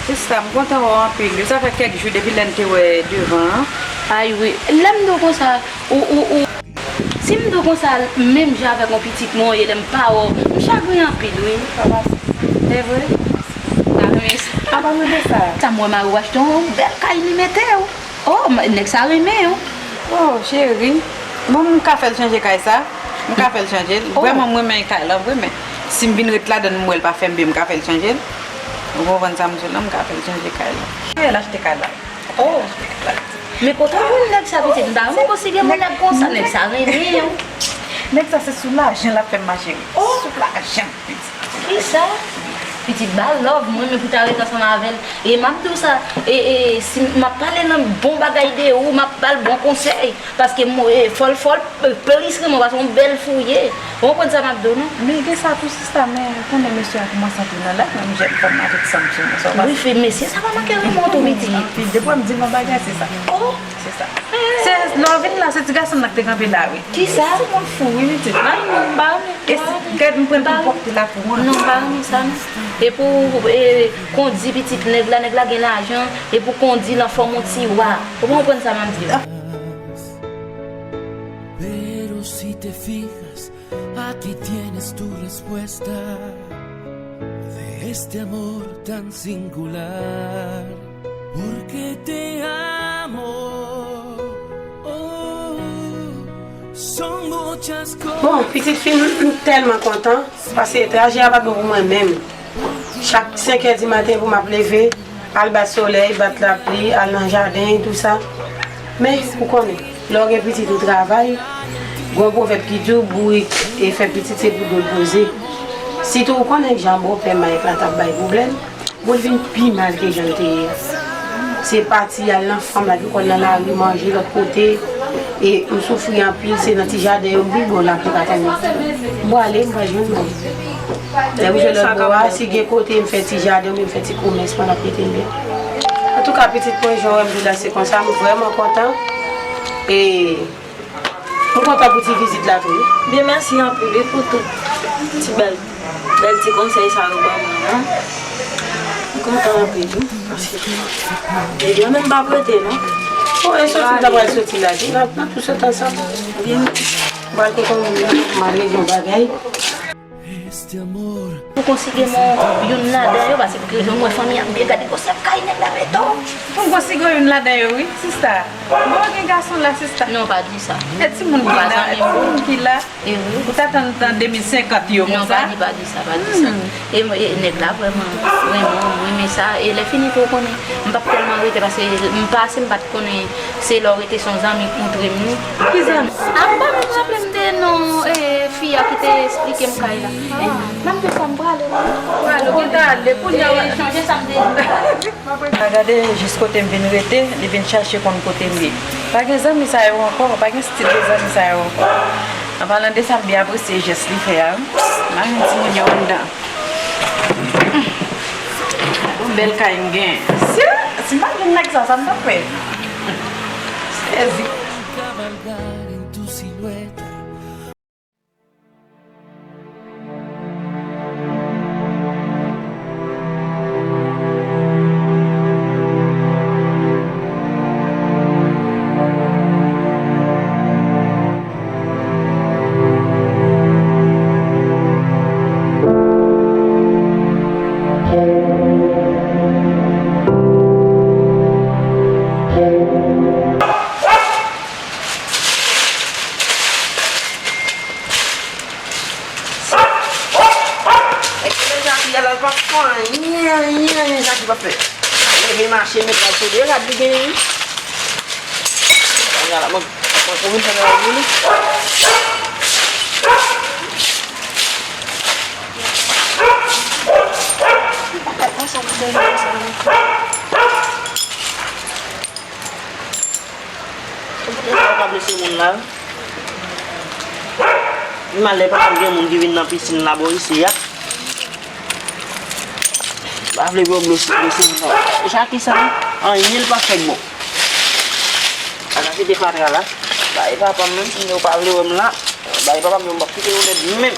sista, m kontan wè w anpil wi. Sa fè kèk jou depi lè n te wè devan an. Ay wi, lè m di w konsa, ou, ou, ou, si m di w konsa, menm jan avèk yon pitit mwen w ye, lè m pa wè w, m chagren anpil wi. Papa, se vre? Sa renmen sa. Apa m renmen sa. Sa m wè mari w achte yon bèl kay li mete w. Oh, m-, nèg sa renmen w. Oh, cheri. Bon, m ka fè l chanje kay sa. M ka fè l chanje l. Oh. Vrèman, m renmen kay lan vre, men si m vin ret ladann, m wè l pa fè m byen, m ka fè l chanje l. Ou konprann sa m di w la, m ka fè l chanje kay lan. Cheri, l achte kay la. Oh. Men kote w jwenn nèg sa, pitit? M pa renmen konsidere yon nèg konsa, nèg sa renmen w. Nèg sa se sou lajan l ap fè m mache wi. Oh. Sou lajan, pitit. Kisa? Pitit ba love, mwen menm pou ta ret ansanm avè l. E m ap di w sa, e, e, si m ap pale nan bon bagay de ou, m ap ba l bon konsèy. Paske m, e, fò l, fò l, e, plis renmen w, paske w yon bèl fi w ye. Ou konprann sa m ap di w, non? Men gen sa tou, sista, men ou konnen mesye a kòmanse antre nan laj, menm jèn fanm avèk sanm sou mwen, sa w pa. Wi, fi, mesye sa pa manke renmen w tou, pitit. Anpil. Depi w wè m di l yon bagay, se sa. Oh! Se sa. Se, lè w vin la, se ti gason nan ki te kanpe la, wi. Kisa? Ti moun fou, wi, pitit. Ay, non, m pa renmen. E si, gad, m pran pou pòte la pou mwen. Non, m pa renmen sa, non. E pou, e, kondi pitit nèg la, nèg la gen lajan, e pou kondi l anfòm yon ti wa. Ou konprann sa m ap di w? Pero si te fijas, aquí tienes tu respuesta de este amor tan singular. Porque te amo. Oh, son muchas cosas. Bon, pitit fi m, m tèlman kontan, paske trajè a pa t bon pou mwen menm. Chak senk è di maten pou m ap leve, al bat solèy, bat lapli, al nan jaden, tou sa. Men, ou konnen, lè w gen pitit ou travay, gen yon pwovèb ki di w, bourik e fè pitit se pou do l poze. Sitou ou konnen jan bòpè Mike la t ap bay pwoblèm, bon, l vin pi mal ke jan l te ye a. Se pati al nan fanm la, pi kò l nan lari, manje lòt kote, e m soufri anpil, se nan ti jaden yo m vin, bon, l ap vin ka tann mwen. M prale, m pa jwenn moun. Lè m jwenn lòt bò a, si gen kote m fè ti jaden, oubyen m fè ti komès, mwen ap rete byen. Antouka, pitit mwen, jan w wè m vin la, se konsa, m vrèman kontan. E M kontan pou ti vizit la tou, wi. Byen, mèsi anpil, wi, pou tout ti bèl, bèl ti konsèy sa yo ban mwen an. M kontan anpil, wi. Paske, e mwen menm m p ap rete, non. Bon, e soti, m ta pral soti la, tou, n ap, n ap tou soti ansanm. Byen. M pral kote yon moun, m al regle yon bagay. Ou konsidere m youn ladan yo, paske pou ki rezon m wè fanmi an byen gade gwosè kay nèg la mete w. Ou konsidere w youn ladan yo, wi, sista. Bon, gen gason la, sista. Non, pa di sa. E timoun ki la, timoun ki la. E wi. Ou t atann tan de mil senkant yo konsa? Non, pa di, pa di sa, pa di sa. Hmm. E, e nèg la vrèman renmen w, mwen renmen sa. E lè fini tou, ou konnen, m p ap tèlman rete, paske m pase, m pa t konnen. Se lè w rete se yon zanmi k montre m li. Ki zanmi? A, m pa menm raple m de non, e, fi a ki te esplike m kay la. E, m ap di sa, m prale. Prale, ou gentan ale, kounye a w ap chonje sa m te di. A gade jis kote m vin rete, li vin chache konn kote m ye. Pa gen zanmi sa yo ankò, pa gen stil de zanmi sa yo ankò. An palan de sa, m byen apresye jès li fè a, wi. M a jwenn timoun yo anndan. Yon bèl kay m gen. Si, si m pa t jwenn nèg sa, sa m t ap fè? Sezi. Nèg yo deja ki al al pa fè anyen, anyen, anyen, Jaki pa fè. Leve mache, met al sou de rad li genyen. Kounye a la, mwen, mwen kouri m fè travay pou li. Ou koute sa w ka blese moun la. Pi mal lè papa m gen moun ki vin nan pisin la bò isi a. M pa vle pou yo blese, blese moun la. Jaki sa, anyen l pa fè bon. Sa ka kite fatra la. Bay papa m, menm si yo pa vle wè m la. Bay papa m yo, m p ap kite yo nèt menm.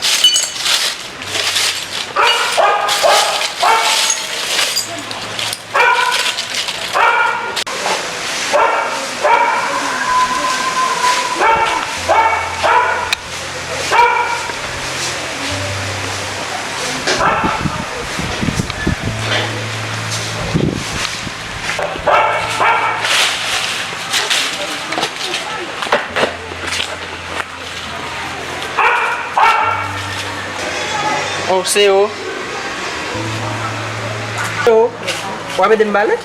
Oh, se yo. Se yo. W ap ede m bale?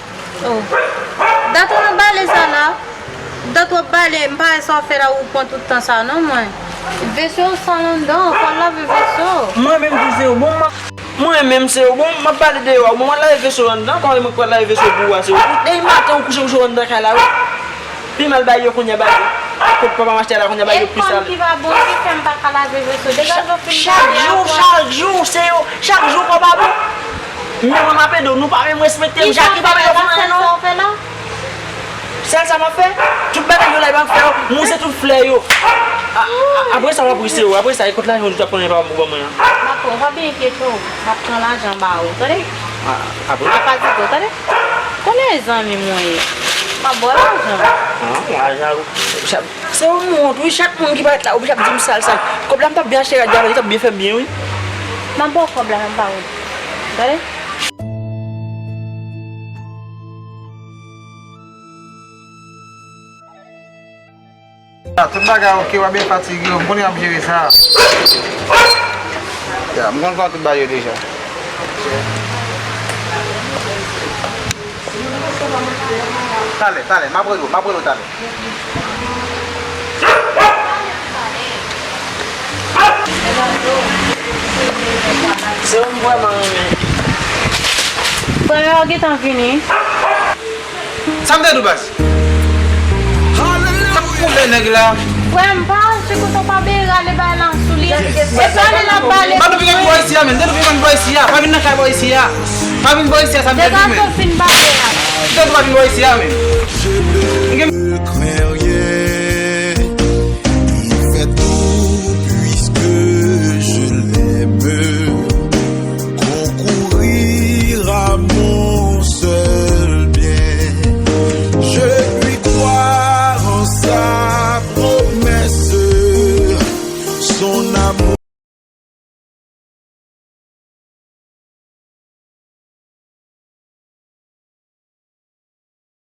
Oh. Dat w ap bale sa la? Dat w ap bale, m pa wè sa w fè la, ou pran tout tan sa non, mwen. Veso yo sal anndan, fò w lave veso. Mwen menm tou se yo. Bon, m ap, mwen menm se yo. Bon, m ap bale deyò a. Bon, mwen lave veso anndan, kòman mwen pral lave veso pou ou a, se yo. Depi maten ou kouche, kouche anndan kay la, wi. Pi mal bay yo kounye a, bay yo. Kot papa m achte a la kounye a, bay yo plis la. E kòm ki va bon, ki fè m pa ka lave veso. Degaje w fin bale a. Chak jou, chak jou, se yo. Chak jou kò pa bon. Men mwen m ap ede w, nou pa menm respekte m. Jaki pa menm fè anyen non. Sèl sa m ap fè, tout bagay yo la, m ap fè yo, mouze tout flè yo. A, a, apre sa, w ap ri, se yo. Apre sa, e kot lajan w di w t ap pran nan papa m pou ban mwen an? M ap pran, pa byen enkyete w. M ap pran lajan ba ou, tande? A, apre? Pa fatige w, tande? Konnen e zanmi m ou ye. M ap ba w lajan. An, lajan, se yon wont, wi, chak moun ki parèt la, oblije ap di m sal, sal. Kòb la, m t ap byen achte rad la, li t ap byen fè m byen, wi. M ap ba w kòb la, m ap ba ou. Tande? Ah, tout bagay ok, w ap byen fatige w, m konnen w ap jere sa. Ya, m konn kòman tout bagay yo deja. Talè, talè, m ap rele w, m ap rele w talè. Yo, m vrèman renmen. Frè yo gentan vini. Sa m te di w baz? Sa k pwoblèm nèg la? Frè m pa se kote w pa bere ale bay la sou li. E pale la pale. Pa depi m bò isi a menm. Depi m bò isi a. Pa vin nan kay bò isi a. Pa vin bò isi a sa m te di Degaje menm. W fin pale a. Depi pa vin bò isi a menm.